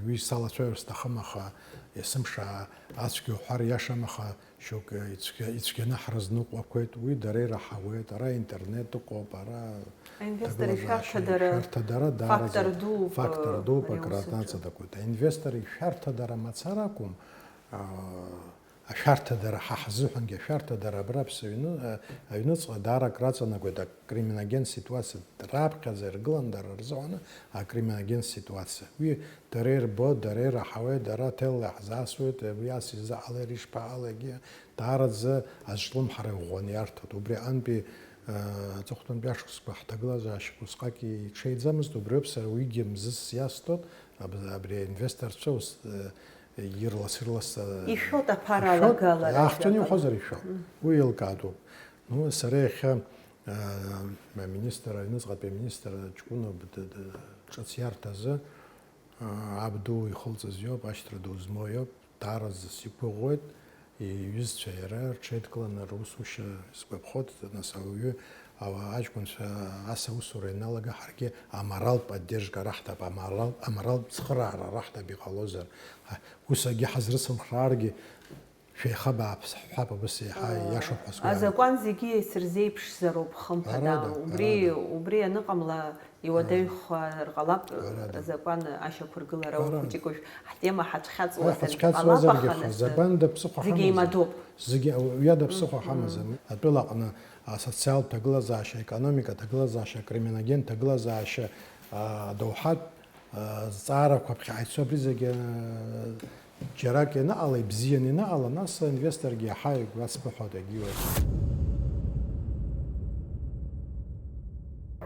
Уи салацәажәар сҭахым, аха есымша ацәгьа уҳәар иашам, аха шьоук ицәгьа-, ицәгьаны ҳрызныҟәақәеит, уи дара ираҳауеит, ара интернет ыҟоуп, ара Аинвестор ҭагылазаашьа ишәарҭадара ишәарҭадара даараӡа фактор дууп, фактор дууп, ари аус аҿы. Акранаҵадақәеит. Аинвестор ишәарҭадара мацара акәым, аа, ашәарҭадара, ҳа ҳзыҳәангьы ашәарҭадара абра аԥсаҩны, а, аҩныҵҟа даара акраҵанакуеит акриминогентә ситуациа, раԥхьаӡа иргылан дара рзыҳәаны акриминогентә ситуациа. Уи дара ирбо, дара ираҳауеит, дара аҭел иаҳзасуеит, уи ас изаҳалеи, ишԥаҟалеи, егьи даараӡа азҿлымҳара ӷәӷәаны иарҭоит. Убри аҟынтәи, а, аҵыхәтәантәи ашықәсқәа ҳҭагылазаашьақәа усҟак иҽеиӡамызт, убриоуп сара уигьы мзызс иасҭоит, аб-, абри аинвесторцәа ус, э, ирлас-ирлас, э, Ишәоит аԥара ишәоит, алагалара аахҵәаны ҳәа. Иуҳәозар ишәоит. Мм. Уи еилкаатәуп. Ну, сара иахьа, э, аминистр, аҩныҵҟатәи аминистр ҷкәынуп д-, д-, ҿыц иарҭазы, э, аб ду ихылҵыз иоуп, ашьҭра ду змоу иоуп, даараӡа сиқәыӷәӷәоит, иҩызцәа иара рҽеидкыланы русушьа сгәаԥхоит, нас ауаҩы, ауа-, аҷкәынцәа ас аусура ианалага, ҳаргьы аморалтә поддержка раҳҭап, аморал-, аморалтә цхыраара раҳҭап иҟалозар. Ус акгьы ҳазрыцымхрааргьы, шәеихабааԥс ҳҳәап, абас еиҳа ииашоуп ҳәа сгәы иаанагоит. Азакәан зегьы еисырзеиԥшзароуп, хымԥада. Ҳәарада, убри, ҳәарада. Убри аныҟамла, иуадаҩхар ҟалап, Ҳәарада. Азакәан ашьақәыргылара Ҳәарада. Ухәыҷык-уажә ҳтема ҳацәхьаҵуазаргьы Ҳәа ҳацәхьаҵуазаргьы ҟалап, аха ҳәа, нас закәанда ԥсыхәа зегь ҳамаӡам. Еимадоуп. Зегь, уи ада ԥсыхәа Мм, ҳамаӡам. Атәылаҟны асоциалтә ҭагылазаашьа, аекономика ҭагылазаашьа, акриминогентә ҭагылазаашьа, а, адоуҳатә, а, зҵаарақәа ԥхьаҟа ицо абри зегьы, а, џьарак ианыҟала, ибзианы ианыҟала, нас аинвесторгьы иаҳа игәы ацԥыҳәоит, егьиуеит.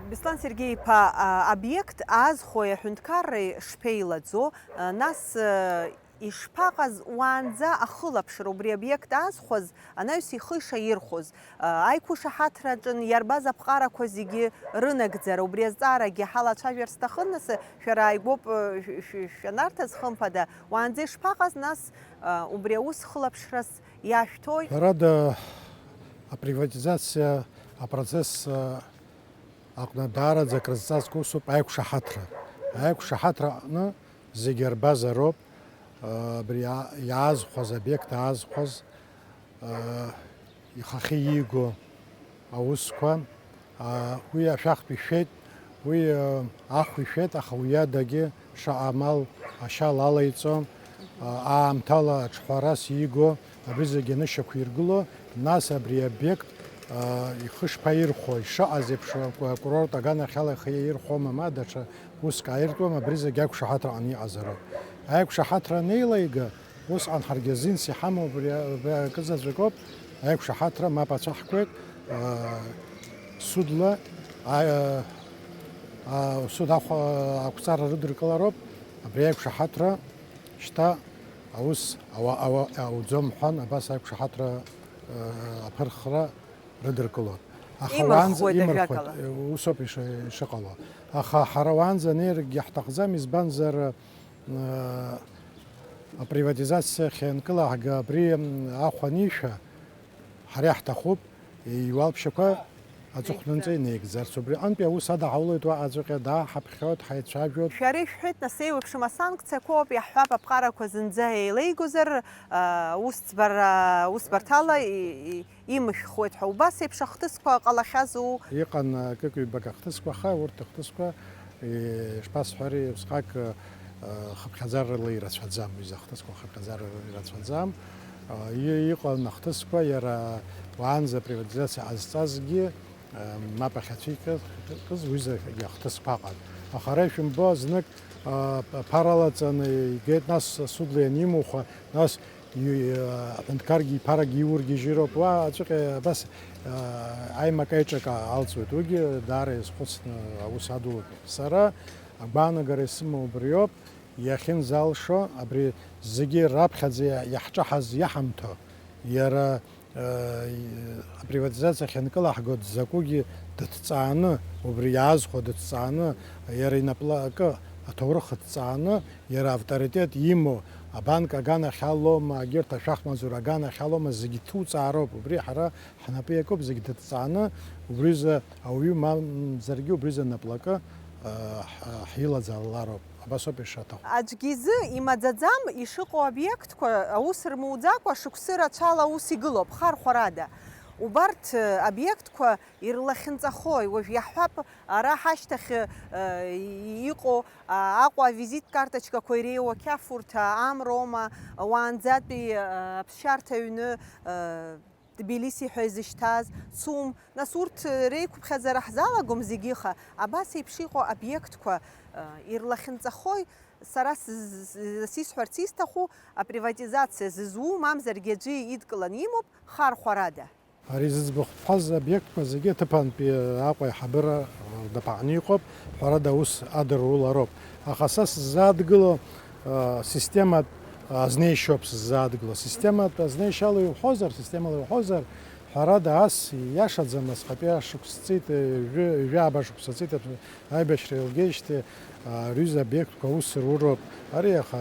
Беслан Сергеи-иԥа, а, обиект аазхәои аҳәынҭқарреи шԥеилаӡо, а, нас, а, ишԥаҟаз уаанӡа ахылаԥшра убри обиект аазхәаз анаҩс ихы ишаирхәоз, а, аиқәышаҳаҭра аҿын иарбаз аԥҟарақәа зегьы рынагӡара, убри азҵаарагьы ҳалацәажәар сҭахын, нас, шәара ааигәоуп, э, шә-, шә-, шәанарҭаз, хымԥада, уаанӡа ишԥаҟаз, нас, э, убри аус хылаԥшрас иашәҭои? Ҳәарада, априватизациа апроцесс, э, аҟны даараӡа акрызҵазкуа усуп аиқәшаҳаҭра. Аиқәшаҳаҭра аҟны зегьы рбазароуп, э, абри иа-, иаазхәаз, обиект аазхәаз, э, ихахьы ииго аусқәа, а, уи ашәахтә ишәеит, уи, а, ахә ишәеит, аха уи адагьы шаҟа амал ашьала алаиҵо, а, аамҭала аҽҳәарас ииго, абри зегьы анышьақәиргыло, нас абри аобиект, а, ихы шԥаирхәо, ишыҟаз еиԥш, акурорт аганахьала ихы иаирхәома, ма даҽа уск ааиртуама, абри зегьы ақәшаҳаҭраҟны иҟазароуп. Аиқәшаҳаҭра анеилаига, Усҟан ҳаргьы азинс иҳамоу абри, абри акызаҵәык ауп, аиқәшаҳаҭра мап ацәаҳкуеит, аа, судла, аа, аа, суд ахә-, ақәҵара рыдыркылароуп, абри аиқәшаҳаҭра шьҭа аус ауа-, ауа-, ауӡом ҳәан, абас аиқәшаҳаҭра, аа, аԥырхра рыдыркылоит. Аха Имырхуеит уаанӡа, имырхуеит, ажәакала. Усоуп иша-, ишыҟало. Аха ҳара уаанӡа анеиракгьы ҳҭахӡам, избанзар, Априватизациа ахьынкылаҳга абри ахә анишәа, ҳара иаҳҭахуп иуалԥшьақәа аҵыхәтәанӡа инеигӡарц. Убри аҟынтәи аус адаҳаулоит уаҟаҵәҟьа, дааҳаԥхьоит, ҳаицәажәоит. Шәара ишәҳәеит, нас, еиуеиԥшым асанкциақәоуп, иаҳҳәап, аԥҟарақәа зынӡа еилеигозар, а, усӡбара, усбарҭала и-, и-, имышәхуеит ҳәа, убас еиԥш ахҭысқәа ҟалахьазу? Иҟан акык-ҩбак ахҭысқәа, аха урҭ ахҭысқәа, е, ишԥасҳәари, усҟак, е, хыԥхьаӡарала ирацәаӡам, уи ахҭысқәа хыԥхьаӡарала ирацәаӡам. Е, и-, иҟан ахҭысқәа, иара уаанӡа априватизациа ҟазҵазгьы, е, мап ахьацәикыз, уи зегьы ахҭысқәа ыҟан. Аха ара ишәымбо, знык, е, ԥара алаҵаны игеит, нас судла ианимуха, нас И-, аҳәынҭқаргьы иԥарагьы иургьежьыроуп. Уа аҵәҟьа абас, а, аимак-аиҿак алҵуеит. Уигьы даара иазхәыцны аус адулатәуп. Сара агәаанагара исымоу убриоуп, иахьынӡалшо, абри зегьы раԥхьаӡа иа-, иаҳҿаҳаз иаҳамҭо, иара, а, и-, априватизациа ахьынкылаҳго дзакәугьы дыҭҵааны, убри иаазхәо дыҭҵааны, иара инаплакы аҭоурых дҵааны, Иара авторитет имоу, абанк аганахь алоума, егьырҭ ашәахмаҵура аганахь алоума, зегьы ҭуҵаароуп. Убри ҳара ҳнапы иакуп, зегь дыҭҵааны, убризы ауаҩы мамзаргьы убризы наплакы, ҳилаӡалалароуп, абасоуп ишаҭаху. Аӡәгьы изы имаӡаӡам ишыҟоу обиектқәа аус рмуӡакәа шықәсы рацәала аус игылоуп, хархәарада. Убарҭ обиектқәа ирлахьынҵахои, уажә иаҳҳәап, ара ҳашьҭахь иҟоу Аҟәа авизит карточкақәа иреиуоу ақьафурҭа, Амрома, уаанӡатәи аԥсшьарҭа аҩны, Тбилиси ҳәа изышьҭаз, ЦУМ, нас урҭ реиқәыԥхьаӡара ҳзалагом зегьы, аха абас еиԥш иҟоу обиектқәа ирлахьынҵахои, сара сисҳәарц исҭаху, априватизациа зызу, мамзаргьы аӡәы идкыланы имоуп, хархәарада. Ари зыӡбахә бҳәаз обиектқәа зегьы аҭыԥантәи Аҟәа аиҳабыра рдапаҟны иҟоуп, ҳәарада, аус адырулароуп. Аха са сзааҭгыло, а, систематә азнеишьоуп сзааҭгыло. Систематә азнеишьала иуҳәозар, системала иуҳәозар, ҳәарада, ас ииашаӡам, асҟатәи ашықәс ҵит, ҩажәи ааба шықәса ҵит, аибашьра еилгеижьҭеи, а, рҩыза обиектқәа аус руроуп. Ари аха,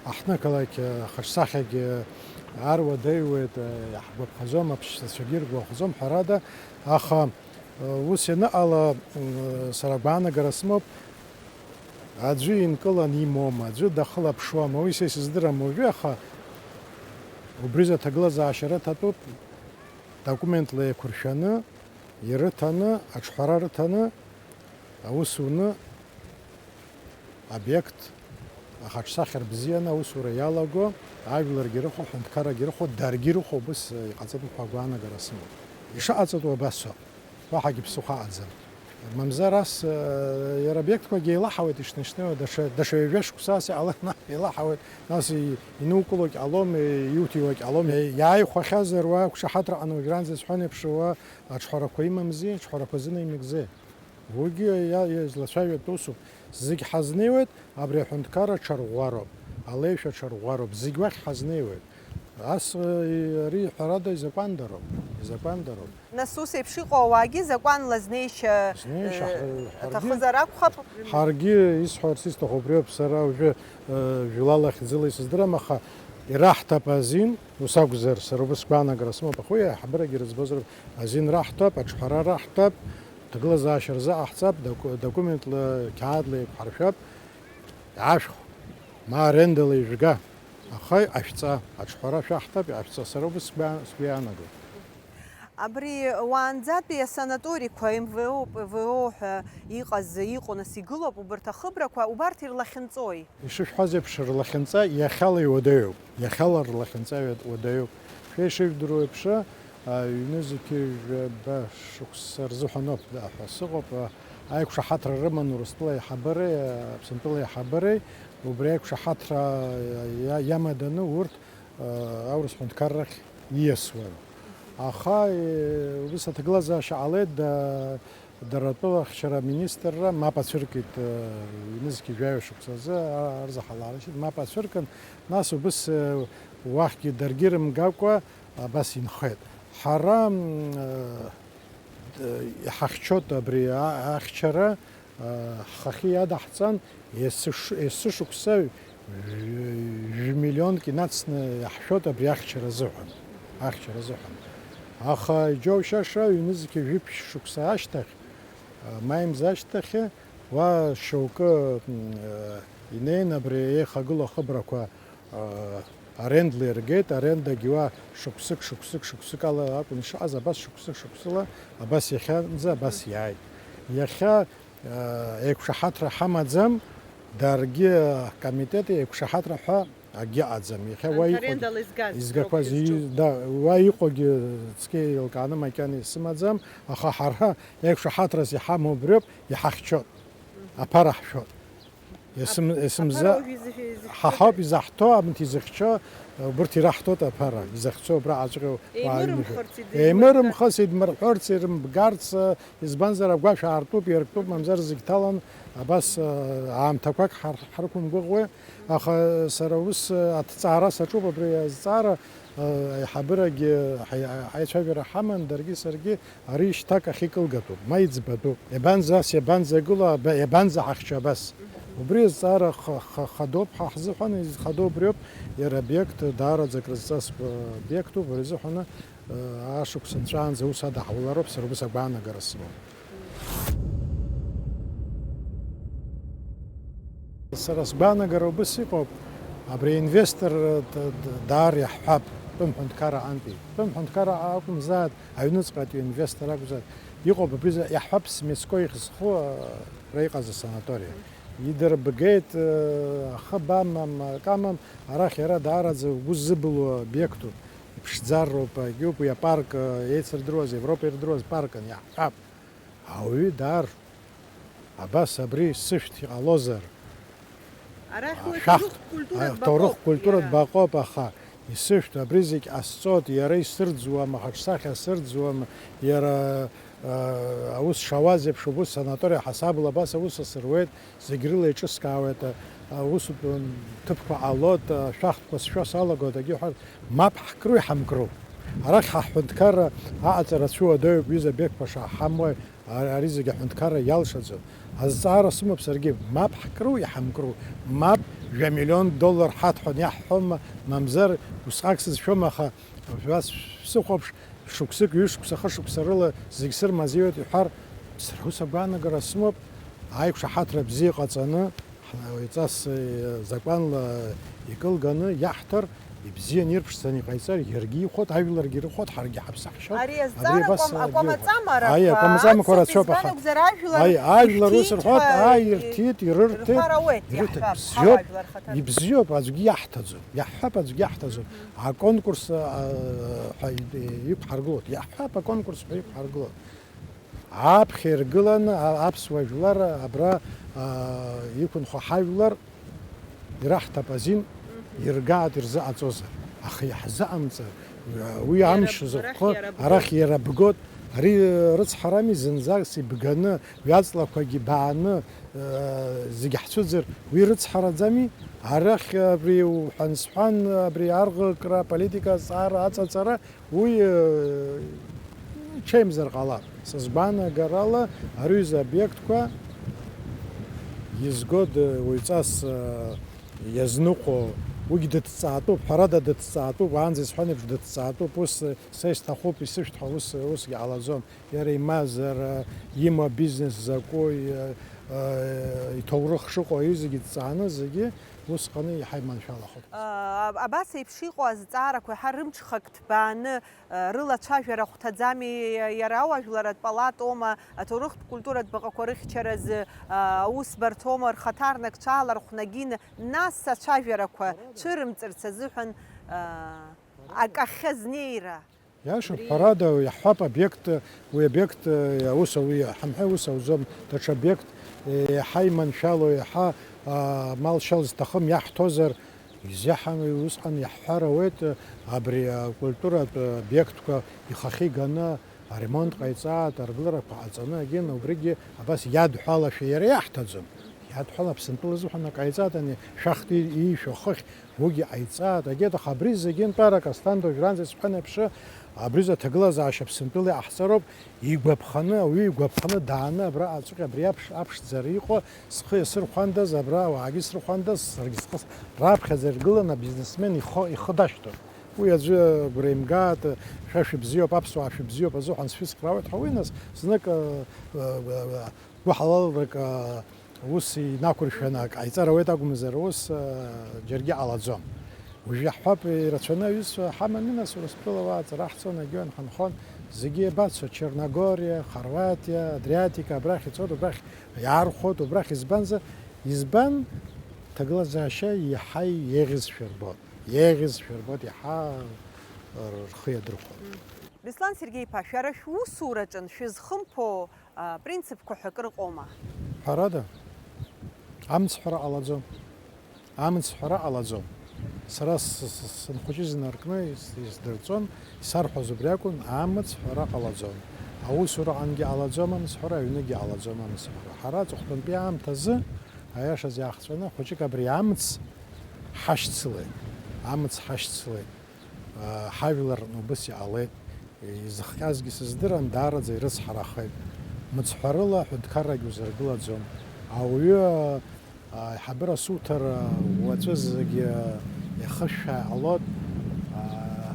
аҳҭнықалақь ахаҿсахьагьы ар уадаҩуеит, а, иаҳгәаԥхаӡом, аԥшьҭацәагьы иргәаӷӡом, ҳәарада, аха, а, ус ианыҟала, м, сара агәаанагара сымоуп, аӡәы инкыланы имоума, аӡәы дахылаԥшуама, уи са исыздырам уажәы, аха убри рзы аҭагылазаашьа рыҭатәуп, документла еиқәыршәаны, ирыҭаны, аҿҳәара рыҭаны, аус уны, обиект ахаҿсахьа рбзианы аусура иалаго, ажәларгьы ирыхәо, аҳәынҭқаррагьы ирыхәо, даргьы ирыхәо убыс иҟаҵатәуп ҳәа агәаанагара сымоуп. Ишыҟаҵатәу абас ауп. Уаҳагьы ԥсыхәа аӡам. Мамзар ас, э, иара обиектқәагьы еилаҳауеит ишнеи-шнеиуа, даҽа, даҽа ҩажәа шықәса ас иҟалан, еилаҳауеит, нас и-, инукылогь ҟалом, и-, иуҭиуагь ҟалом. Иааихәахьазар уа, ақәшаҳаҭра ҟаны уажәраанӡа исҳәон еиԥш, уа аҿҳәарақәа имамзи, аҿҳәарақәа зынаимыгӡеи? Уигьы иа-, иа-, излацәажәатә усуп. Зегь ҳазнеиуеит, абри аҳәынҭқарра аҽарӷәӷәароуп, алеишәа аҽарӷәӷәароуп, зегь уахь ҳазнеиуеит. Ас, э, ари ҳәарада изакәандароуп, изакәандароуп. Нас ус еиԥш иҟоу ауаагьы закәанла знеишьа, Знеишьа, э, ҳа-, ҳаргьы, аҭахызар акәхап. Ҳаргьы исҳәарц исҭаху убриоуп, сара уажәы, э, жәлала хьӡыла исыздырам, аха ираҳҭап азин, ус акәзар, сара убас гәаанагара сымоуп, аха уи аиҳабырагьы рыӡбозар, азин раҳҭап, аҿҳәара раҳҭап, ҭагылазаашьа рзыҟаҳҵап, доку-, документла, қьаадла еиқәҳаршәап, иаашәх, ма арендала ижәга, аха иҟашәҵа, аҿҳәара шәаҳҭап, иҟашәҵа, сара убас сгәы-, сгәы иаанагоит. Абри уаанӡатәи асанаториқәа, М В О, П В О ҳәа иҟаз, иҟоу, нас игылоуп, убарҭ ахыбрақәа, убарҭ ирлахьынҵои? Ишышәҳәаз еиԥш, рлахьынҵа иахьала иуадаҩуп, иахьала рлахьынҵа уадаҩуп. Шәа ишыжәдыруа еиԥш, а, ҩнызқьи жәаба шықәса рзыҳәаноуп ҳәа сыҟоуп, а, аиқәшаҳаҭра рыман Урыстәыла аиҳабыреи, а, Аԥсынтәыла аиҳабыреи, убри аиқәшаҳаҭра иа-, иа-, иамаданы урҭ, а, аурыс ҳәынҭқаррахь ииасуан. Аха, э, убыс аҭагылазаашьа ҟалеит, да-, Дара атәылахьчара аминистрра мап ацәыркит, э, ҩнызқьи жәаҩа шықәсазы, а, арзаҳаларашьеит, мап ацәыркын, нас убыс, э, уахьгьы даргьы рымгакәа абас инхеит. Ҳара, м, э, д-, иҳахьчоит абри а-, ахьчара, э, ҳхахьы иадаҳҵан, Ес-, ес-, есышықәса жәмиллионк инацны иаҳшәоит абри ахьчара азыҳәан, ахьчара азыҳәан. Аха иџьоушьаша, ҩнызқьи жәиԥшь шықәса ашьҭахь, маи мза ашьҭахь, уа шьоукы, м, инеин абри еихагылоу ахыбрақәа, а, арендла иргеит, арендагьы уа шықәсык, шықәсык, шықәсык ала акәын ишыҟаз, абас шықәсык, шықәсыла, абас иахьанӡа, абас иааит. Иахьа Еиқәшаҳаҭра ҳамаӡам, даргьы ҳкомитет еиқәшаҳаҭра ҳәа акгьы ыҟаӡам. Иахьа уа Анҭ иҟоугьы, арендала изгаз изгақәаз, роуп изҿу. И-, да, уа иҟоугьы цқьа еилкааны макьана исымаӡам, аха ҳара еиқәшаҳаҭрас иҳамоу убриоуп, иҳахьчоит, аԥара ҳшәоит. Есым-, Ап-, есымза аԥара уажәы изы-, изыхьчода? Ҳа ҳауп изаҳҭо, абанҭ изыхьчо, убырҭ ираҳҭоит аԥара, изахьцо убра аҵәҟьа уаа Еимырымхырц, ҩныжәа. Идмырҳәа. Еимырымхырц, идмырҳәырц, ирымбгарц, избанзар, агәашә аартуп, иарктәуп, мамзар зегь ҭалан, абас, аамҭақәак ҳар-, ҳрықәымгәыӷуеи, аха сара ус, аҭҵаара саҿуп, абри азҵаара, аиҳабырагьы ҳаи-, аицәажәара ҳаман, даргьы саргьы, Ари шьҭак ахьикылгатәуп, ма иӡбатәуп. Иабанӡа ас, иабанӡа гыло, аба-, иабанӡа ҳахьчо абас? Убри азҵаара х-, х-, хадоуп ҳа ҳзыҳәан, изхадоу убриоуп, иара обиект даараӡа акрызҵазкуа обиектуп, уи азыҳәаны, э, ашықәс нҵәаанӡа ус адаҳулароуп, сара убас агәаанагара сымоуп. Сара сгәаанагара убыс иҟоуп, абри инвестор д-, д-, даар иаҳҳәап, тәым ҳәынҭқарра антәи. Тәым ҳәынҭқарра акәымзааит, аҩныҵҟатәи инвестор акәзааит. Иҟоуп абри за-, иаҳҳәап, Смецкои ихьӡ зху, а, ра иҟаз асанаториа. Идырбгеит, а, ахы бамам, акы амам, арахь иара даараӡа угәы ззыбылуа обиектуп. Иԥшӡароуп, агьоуп, уи апарк, а, еицырдыруаз, Европа ирдыруаз паркын, иаҳҳәап. Ауаҩы даар, абас абри сышәҭ иҟалозар, арахь уи ашәахтә, аҭоурыхтә культуратә а, баҟоуп, аҭоурыхтә культуратә иара. Баҟоуп, аха исышәҭ, абри зегь ҟасҵоит, иара исырӡуам, ахаҿсахьа сырӡуам, иара, а, аус шауаз еиԥш убыс санаториа ҳасабла абас аус асыруеит, зегь рыла еиҿыскаауеит, а, аусутә ҭыԥқәа ҟалоит, а, ашәахтәқәа сшәо салагоит, егьи ҳәа, мап ҳкру иҳамкру. Арахь ҳа ҳҳәынҭқарра аҟаҵара ацәуадаҩуп, ҩыза Беқәба шаҳамуа, а-, ари зегь аҳәынҭқарра иалшаӡом. Азҵаара сымоуп саргьы, мап ҳкру иҳамкру, мап, жәа миллион доллар ҳаҭ ҳәа иаҳҳәома, мамзар усҟак сызшәом, аха шәас-, шәсыхәаԥш, шықәсык, ҩышықәса, хышықәса рыла зегь сырмазеиуеит иҳәар, сара ус агәаанагара сымоуп, аиқәшаҳаҭра бзиа ҟаҵаны, ҳ-, уаҩҵас, э, закәанла икылганы иаҳҭар, ибзиан ирԥшӡаны иҟаиҵар, иаргьы ихәот, ажәларгьы ирыхәот, ҳаргьы ҳаԥсахшьоит. Ари азҵаара абри абас акәам-, акәамаҵамара, абри акәамҵамақәа ацыԥ рацәоуп, избан аха акәзар, ажәлар аи, ажәлар ус ирҭиит, рҳәот, ҳәа, аи, ирҭиит, ирырҭеит, ирҳәар ауеит, ирырҭеит, иаҳҳәап, бзиоуп, ҳауаажәлар рхаҭарнакцәа. Ибзиоуп, аӡәгьы иаҳҭаӡом, иаҳҳәап, аӡәгьы иаҳҭаӡом. Аконкурс, а, ҳәа иқәҳаргылоит, иаҳҳәап, аконкурс ҳәа иқәҳаргылоит. Аԥхьа иргыланы, а-, аԥсуа жәлар абра, а, иқәынхо ҳажәлар ираҳҭап азин, иргаат ирзыҟаҵозар. Аха иаҳзыҟамҵар, уи амш зыхәхо, арахь иара бгот. Ари рыцҳарами зынӡас ибганы, уи аҵлақәагьы бааны, а, зегь ҳцәыӡыр, уи рыцҳараӡами? Арахь абри уҳәан-сҳәан, абри арӷыкра, аполитика азҵаара, аҵаҵара, уи, э, ҽеимзар ҟалап. Сызгәаанагарала, ари аҩыза обиектқәа изго д-, уаҩҵас, э, иазныҟәо, уигь дыҭҵаатәуп, ҳәарада дыҭҵаатәуп, уаанӡа исҳәан еиԥш дыҭҵаатәуп, ус, э, са исҭахуп, исышәҭ ҳәа ус, усгьы ҟалаӡом. Иара имазар, э, имоу абизнес закәу, э, э, иҭоурых шыҟоу, аҩы зегьы ҭҵааны, зегьы усҟаны иҳаиманшәалахоит. Абас еиԥш иҟоу азҵаарақәа иаҳа рымҽхак ҭбааны, рылацәажәара хәҭаӡами, иара ауаажәларратә палатоума, аҭоурыхтә культуратә баҟақәа рыхьчаразы аусбарҭоума, рхаҭарнакцәа аалархәны агьины, нас ацәажәарақәа цәырымҵырц азыҳәан акахьы азнеира? Иашоуп, ҳәарада, иаҳҳәап, обиект, уи обиект, аус ауи, ҳамҳәеи, ус ауӡом, даҽа обиект, еиҳа иманшәало, еиҳа, а, амал-шьал зҭахым иаҳҭозар, изеиҳа усҟан иаҳҳәар ауеит, абри акультуратә обиектқәа ихахьы иганы аремонт ҟаиҵааит, аргыларақәа ҟаҵаны, агьын, убригьы абас иадҳәалашәа иара иаҳҭаӡом. Иадҳәала Аԥсынтәыла азыҳәан акы ҟаиҵааит, ани шәахтә иишәо хыхь, уигьы ҟаиҵааит, агьеит, аха абри зегьы нтәарак Асҭанда уажәраанӡа исҳәан еиԥш, абри аҭагылазаашьа Аԥсынтәыла иҟаҳҵароуп, игәаԥханы, ауаҩы игәаԥханы дааны абра аҵәҟьа абри аԥш-, аԥшӡара иҟоу, схы иасырхәандаз, абра ауаагьы срыхәандаз, саргьы схы с-, раԥхьаӡа иргыланы абизнесмен ихы, ихы дашәҭон. Уи аӡәы агәра имгааит, шәа шәыбзиоуп, аԥсуаа шәыбзиоуп азыҳәан сшәыцхраауеит ҳәа, уи нас знык, э, э, э, гәыҳалалрак, э, ус инақәыршәаны ак ҟаиҵар ауеит акәымзар, ус, э, џьаргьы ҟалаӡом. Уажә иаҳҳәап, ирацәаны аҩызцәа ҳамами, нас, Урыстәыла уа аҵара ҳцон, агьы анхынҳәон, зегьы иабацо, Черногориа, Хорватиа, Адриатика, абрахь ицоит, убрахь иаархәоит, убрахь, избанзар, избан ҭагылазаашьа иаҳа еиӷьызшәа рбоит, еиӷьызшәа рбоит, иаҳа рхы иадырхәон. Беслан Сергеи-иԥа, шәара шәусураҿын шәызхымԥо, а, принципқәа ҳәа акыр ыҟоума? Ҳәарада, амцҳәара ҟалаӡом. Амцҳәара ҟалаӡом. Сара с-, с-, сынхәыҷыз инаркны ис-, исдырҵон, исарҳәоз убри акәын, амцҳәара ҟалаӡом. Аусураҟангьы ҟалаӡом амцҳәара, аҩныгьы ҟалаӡом амцҳәара. Ҳара аҵыхәтәантәи аамҭазы, аиашаз иаахҵәаны, хәыҷык абри амц ҳашьцылеит. Амц ҳашьцылеит. Ҳажәлар убыс иҟалеит. Изыхҟьазгьы сыздырам, даараӡа ирыцҳарахеит. Мыцҳәарыла аҳәынҭқаррагьы узыргылаӡом. Ауаҩы, аиҳабыра суҭар, уаҵәы зегьы ихышәшәа иҟалоит.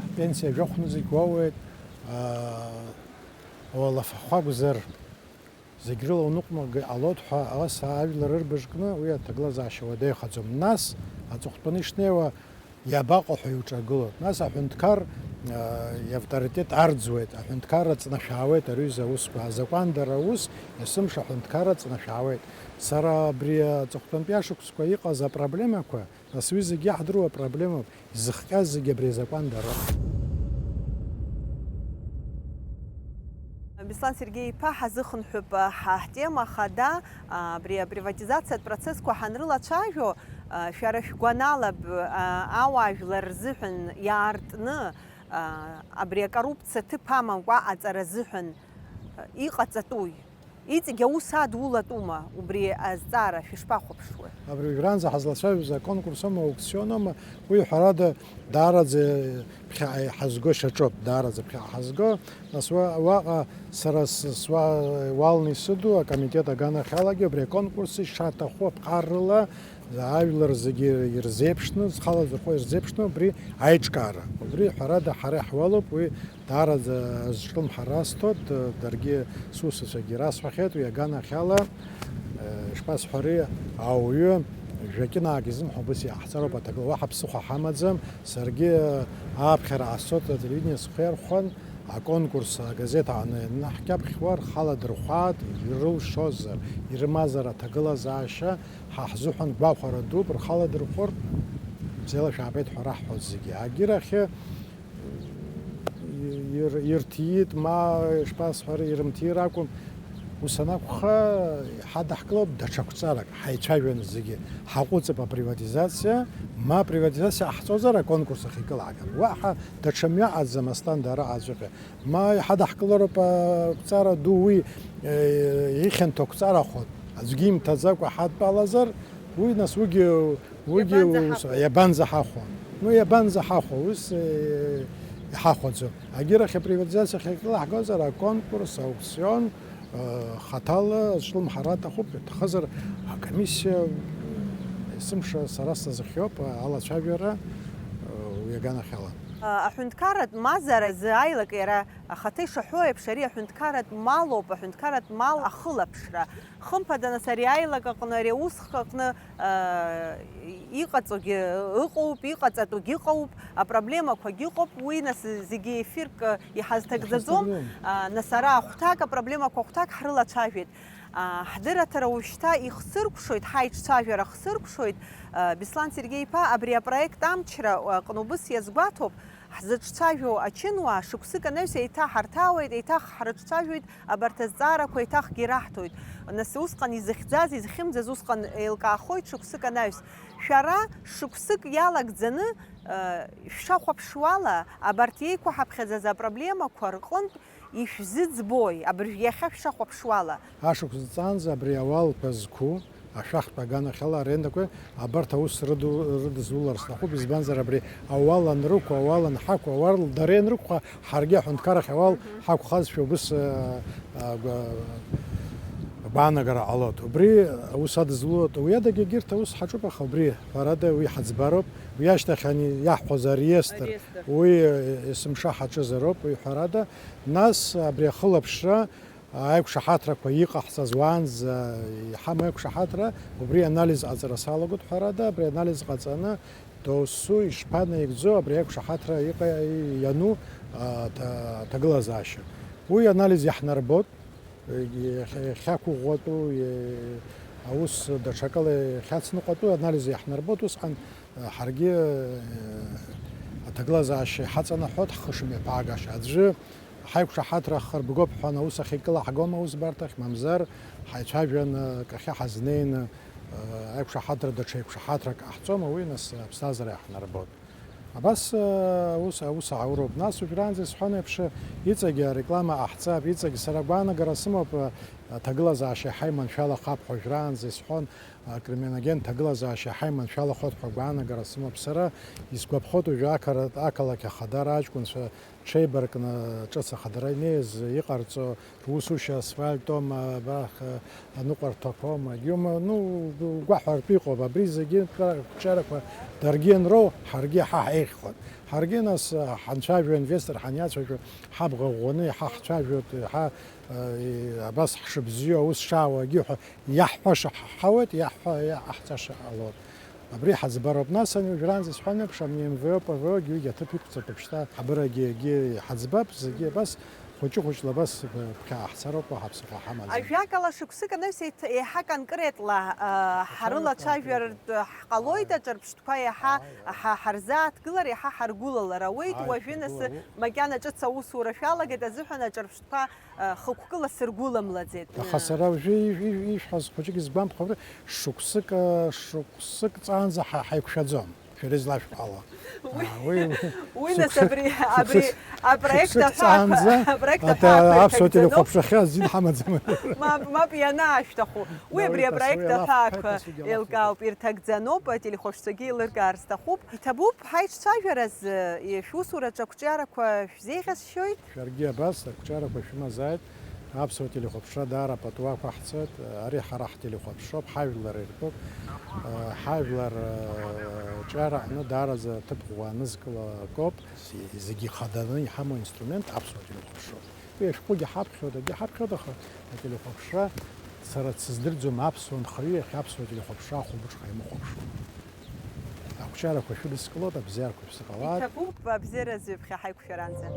Ҳпенсиа жәохәны зегь уоуеит. Уалафахәы акәзар, Зегь рыла уныҟәнагар ҟалоит ҳәа ас ажәлар ырбыжкны уи аҭагылазаашьа уадаҩхаӡом. Нас аҵыхәтәаны ишнеиуа иабаҟоу ҳәа иуҿагылоит. Нас аҳәынҭқар, а, иавторитет арӡуеит, аҳәынҭқарра ҵнашәаауеит ари аҩыза аусқәа, азакәандара аус, есымша аҳәынҭқарра ҵнашәаауеит. Сара абри аҵыхәтәантәи ашықәсқәа иҟаз апроблемақәа, нас уи зегьы иаҳдыруа апроблемоуп, изыхҟьаз зегьы абри азакәанда рыхь. Беслан Сергеи-иԥа, ҳазыхынҳәып, а, ҳа ҳтема хада, а, абри априватизациатә процессқәа ҳанрылацәажәо, а, шәара шәгәанала, б-, а, ауаажәлар рзыҳәан иаартны, а, абри акоррупциа ҭыԥ амамкәа аҟаҵара азыҳәан, а, иҟаҵатәуи? Иҵегь аус адулатәума убри азҵаара шәышԥахәаԥшуеи? Абри уажәраанӡа ҳазлацәажәоз аконкурс аума, аукцион аума, уи ҳәарада даараӡа ԥхьаҟа иҳазго шьаҿоуп, даараӡа ԥхьаҟа ҳазго. Нас уа-, уаҟа сара с-, суа-, уалны исыду акомитет аганахьалагьы убри аконкурси шаҭаху аԥҟаррала ажәлар зегьы ирзеиԥшны, зхала зырхо ирзеиԥшны убри аиҿкаара. Убри ҳәарада ҳара иаҳуалуп, уи даараӡа зҿлымҳара асҭоит, даргьы сусуцәагьы расҳәахьеит, уи аганахьала, э, ишԥасҳәари, ауаҩы жәа-ҷынаак изымҳәо убыс иҟаҳҵароуп аҭагыла, уаҳа ԥсыхәа ҳамаӡам, саргьы, э, ааԥхьара ҟасҵоит, ателевидение схы иархәан, аконкурс агазеҭ ааны ианаҳкьаԥхьуа, рхала дырхәаат, ирылшозар, ирымазар аҭагылазаашьа, ҳа ҳзыҳәан гәахәара дууп, рхала дырхәыр, бзиала шәаабеит ҳәа раҳҳәоит зегьы. Агьырахьы, ир-, ирҭиит, ма, ишԥасҳәари, ирымҭир акәым. Ус анакәха, ҳадаҳкылап даҽа қәҵарак, ҳаицәажәаны зегьы ҳаҟәыҵып априватизациа, ма априватизациа ҟаҳҵозар, аконкурс ахь икылаагап. Уаҳа даҽа мҩа аӡам, Аслан, дара аӡәыҟьа. Ма иҳадаҳкылароуп ақәҵара ду уи, э, ихьанҭоу ақәҵарахоит. Аӡәгьы имҭаӡакәа ҳадтәалазар, уи нас уигьы Уигьы ус иабанӡаҳахәо? Иабанӡаҳахәо? Ну, иабанӡаҳахәо, ус, э, иҳахәаӡом. Агьырахь априватизациа ахьакылаҳгозар, аконкурс, аукцион, э, хаҭала зҿлымҳара аҭахуп, иҭахызар акомиссиа, э, есымша сара сазыхиоуп, э, алацәажәара, э, уи аганахьала. Аҳәынҭқарратә мазара зы аилак иара ахаҭа ишаҳәо еиԥш, ари аҳәынҭқарратә малоуп, аҳәынҭқарратә мал ахылаԥшра. Хымԥада, нас, ари аилак аҟны, ари аусхк аҟны, аа, иҟаҵогьы ыҟоуп, иҟаҵатәугьы ыҟоуп, апроблемақәагьы ыҟоуп, уи, нас, зегьы ефирк иҳазҭагӡаӡом. Иҳазҭагӡом. Аа, нас, ара ахәҭак, апроблемақәа ахәҭак ҳрылацәажәеит. Аа, ҳдырраҭара уажәшьҭа ихсыркәшоит, ҳаиҿцәажәара хсыркәшоит, аа, Беслан Сергеи-иԥа, абри апроект амчра аҟны убыс иазгәаҭоуп, ҳзыҿцәажәо ачынуаа шықәсык анаҩс еиҭа ҳарҭаауеит, еиҭах ҳрыҿцәажәоит, абарҭ азҵаарақәа еиҭахгьы раҳҭоит. Нас усҟан изыхьӡаз, изхьымӡаз усҟан еилкаахоит шықәсык анаҩс. Шәара шықәсык иалагӡаны, э, шәшахәаԥшуала, абарҭ еиқәаҳаԥхьаӡаз апроблемақәа рҟынтә ишәзыӡбои, абыржә иахьа шәшахәаԥшуала? Ашықәс ҵаанӡа абри ауалқәа зқәу ашәахтә аганахьала арендақәа абарҭ аус рыду-, рыдызулар сҭахуп, избанзар абри ауал анрықәу, ауал анҳақәу, ауал дара ианрықәха, ҳаргьы аҳәынҭқарахь ауал ҳақәхазшәа убыс, а, а, гәа-, агәаанагара ҟалоит. Убри аус адызулоит, уи адагьы егьырҭ аус ҳаҿуп, аха убри ҳәарада уи ҳаӡбароуп, уи ашьҭахь ани-, иаҳҳәоз ареестр, ареестр, уи, э, есымша ҳаҿызароуп, уи ҳәарада, нас абри ахылаԥшра, аиқәшаҳаҭрақәа иҟаҳҵаз уаанӡа иҳамоу аиқәшаҳаҭра, убри анализ ҟаҵара салагоит ҳәарада, абри анализ ҟаҵаны, досу ишԥанаигӡо абри аиқәшаҳаҭра иҟа-, иану, а, ҭа-, аҭагылазаашьа. Уи анализ иаҳнарбоит, иахьа-, иахьақәыӷәӷәатәу, и-, аус даҽакала иахьацныҟәатәу анализ иаҳнарбоит, усҟан, а, ҳаргьы, а, аҭагылазаашьа иҳаҵанаҳәоит ҳхы шымҩаԥаагаша. Аӡәы Ҳаиқәшаҳаҭра ахырбгоуп ҳәа аус ахь икылаҳгома аусбарҭахь, мамзар ҳаицәажәаны акахьы ҳазнеины, э, аиқәшаҳаҭра даҽа еиқәшаҳаҭрак ҟаҳҵома, уи нас аԥсҭазаара иаҳнарбоит. Абас, э, аус, аус аауроуп. Нас уажәраанӡа исҳәон еиԥш, иҵегьы ареклама ҟаҳҵап, иҵегь сара агәаанагара сымоуп, э, аҭагылазаашьа иаҳа иманшәалахап ҳәа уажәраанӡа исҳәон, акриминогентә ҭагылазаашьа иаҳа иманшәалахоит ҳәа агәаанагара сымоуп сара, исгәаԥхоит уажәы ақара-, ақалақь ахадара аҷкәынцәа Ҽеибаркны ҿыц ахадара инеиз иҟарҵо, усушьа асфальтома, абах, аныҟәарҭақәома, егьиума, ну, гәаҳәартә иҟоуп, абри зегьы ҿа-, ҿарақәа даргьы ианроу, ҳаргьы иаҳа ҳаиӷьхон. Ҳаргьы нас, ҳанцәажәо, инвестор ҳаниацәажәо, ҳабӷа ӷәӷәаны иаҳа ҳцәажәоит, иаҳа, э, абас ҳшыбзиоу, аус шаауагьы ҳәа иаҳҳәаша ҳаҳауеит, иаҳҳәа-, иаҳҳәаша ҟалоит. Абри ҳаӡбароуп. Нас ани уажәраанӡа исҳәан еиԥш, ами М В О, П В О-гьы уигьы аҭыԥ иқәҵатәуп шьҭа. Ҳабырагьы егьи ҳаӡбап, зегьы абас хәыҷы-хәыҷла абас ԥхьаҟа ҳцароуп, уаҳа ԥсыхәа ҳамаӡам. Ажәакала, шықәсык анаҩс еиҭ-, еиҳа конкретла, а, ҳарылацәажәартә ҳҟалоит, аҿырԥштәқәа иаҳа ҳа-, ҳарзааҭгылар, иаҳа ҳаргәылалар ауеит. Уажәы нас макьана ҿыц аусура шәалагеит азыҳәан аҿырԥштәқәа, а, хықәкыла сыргәыламлаӡеит. Аха сара уажәы ижә-, ижә-, ишәҳәаз хәыҷык изгәамԥхо, шықәсык, а, шықәсык ҵаанӡа ҳа-, ҳаиқәшәаӡом. Шәара излашәҳәало. Уи, а, уи, уи нас шықәсык, абри, абри шықәсык, апроект шықәсык аҳәаақәа, ҵаанӡа апроект ата-, аҳәаақәа аԥсуа ирҭагӡаӡоуп. Телехәаԥшра ахьӡ иҭҳамаӡам. Мап, мап, ианаашәҭаху. Уи абри апроект аҳәаақәа еилкаауп, ирҭагӡаноуп, ателехәаԥшцәагьы еилыркаар сҭахуп. Иҭабуп ҳаиҿцәажәараз, шәусураҿы ақәҿиарақәа шәзеиӷьасшьоит. Шәаргьы абас ақәҿиарақәа шәымазааит. Аԥсуа телехәаԥшра даара пату ақәаҳҵоит. Ари ҳара ҳтелехәаԥшроуп, ҳажәлар иртәуп. Ҳажәлар, ҿиара аҟны даараӡа ҭыԥ ӷәӷәа анызкыло акоуп. Зегьы ихаданы иҳамоу инструмент аԥсуа телехәаԥшроуп. Уи ашәҟәгьы ҳаԥхьоит, акгьы ҳаԥхьоит, аха ателехәаԥшра сара дсыздырӡом аԥсуа нхаҩы иахьа аԥсуа телехәаԥшра ахәылбыҽха имыхәаԥшуа. Ақәҿиарақәа шәыдыскылоит, абзиарақәа шәзыҟалааит. Иҭабуп, абзиаразы ҩаԥхьа ҳаиқәшәаранӡа.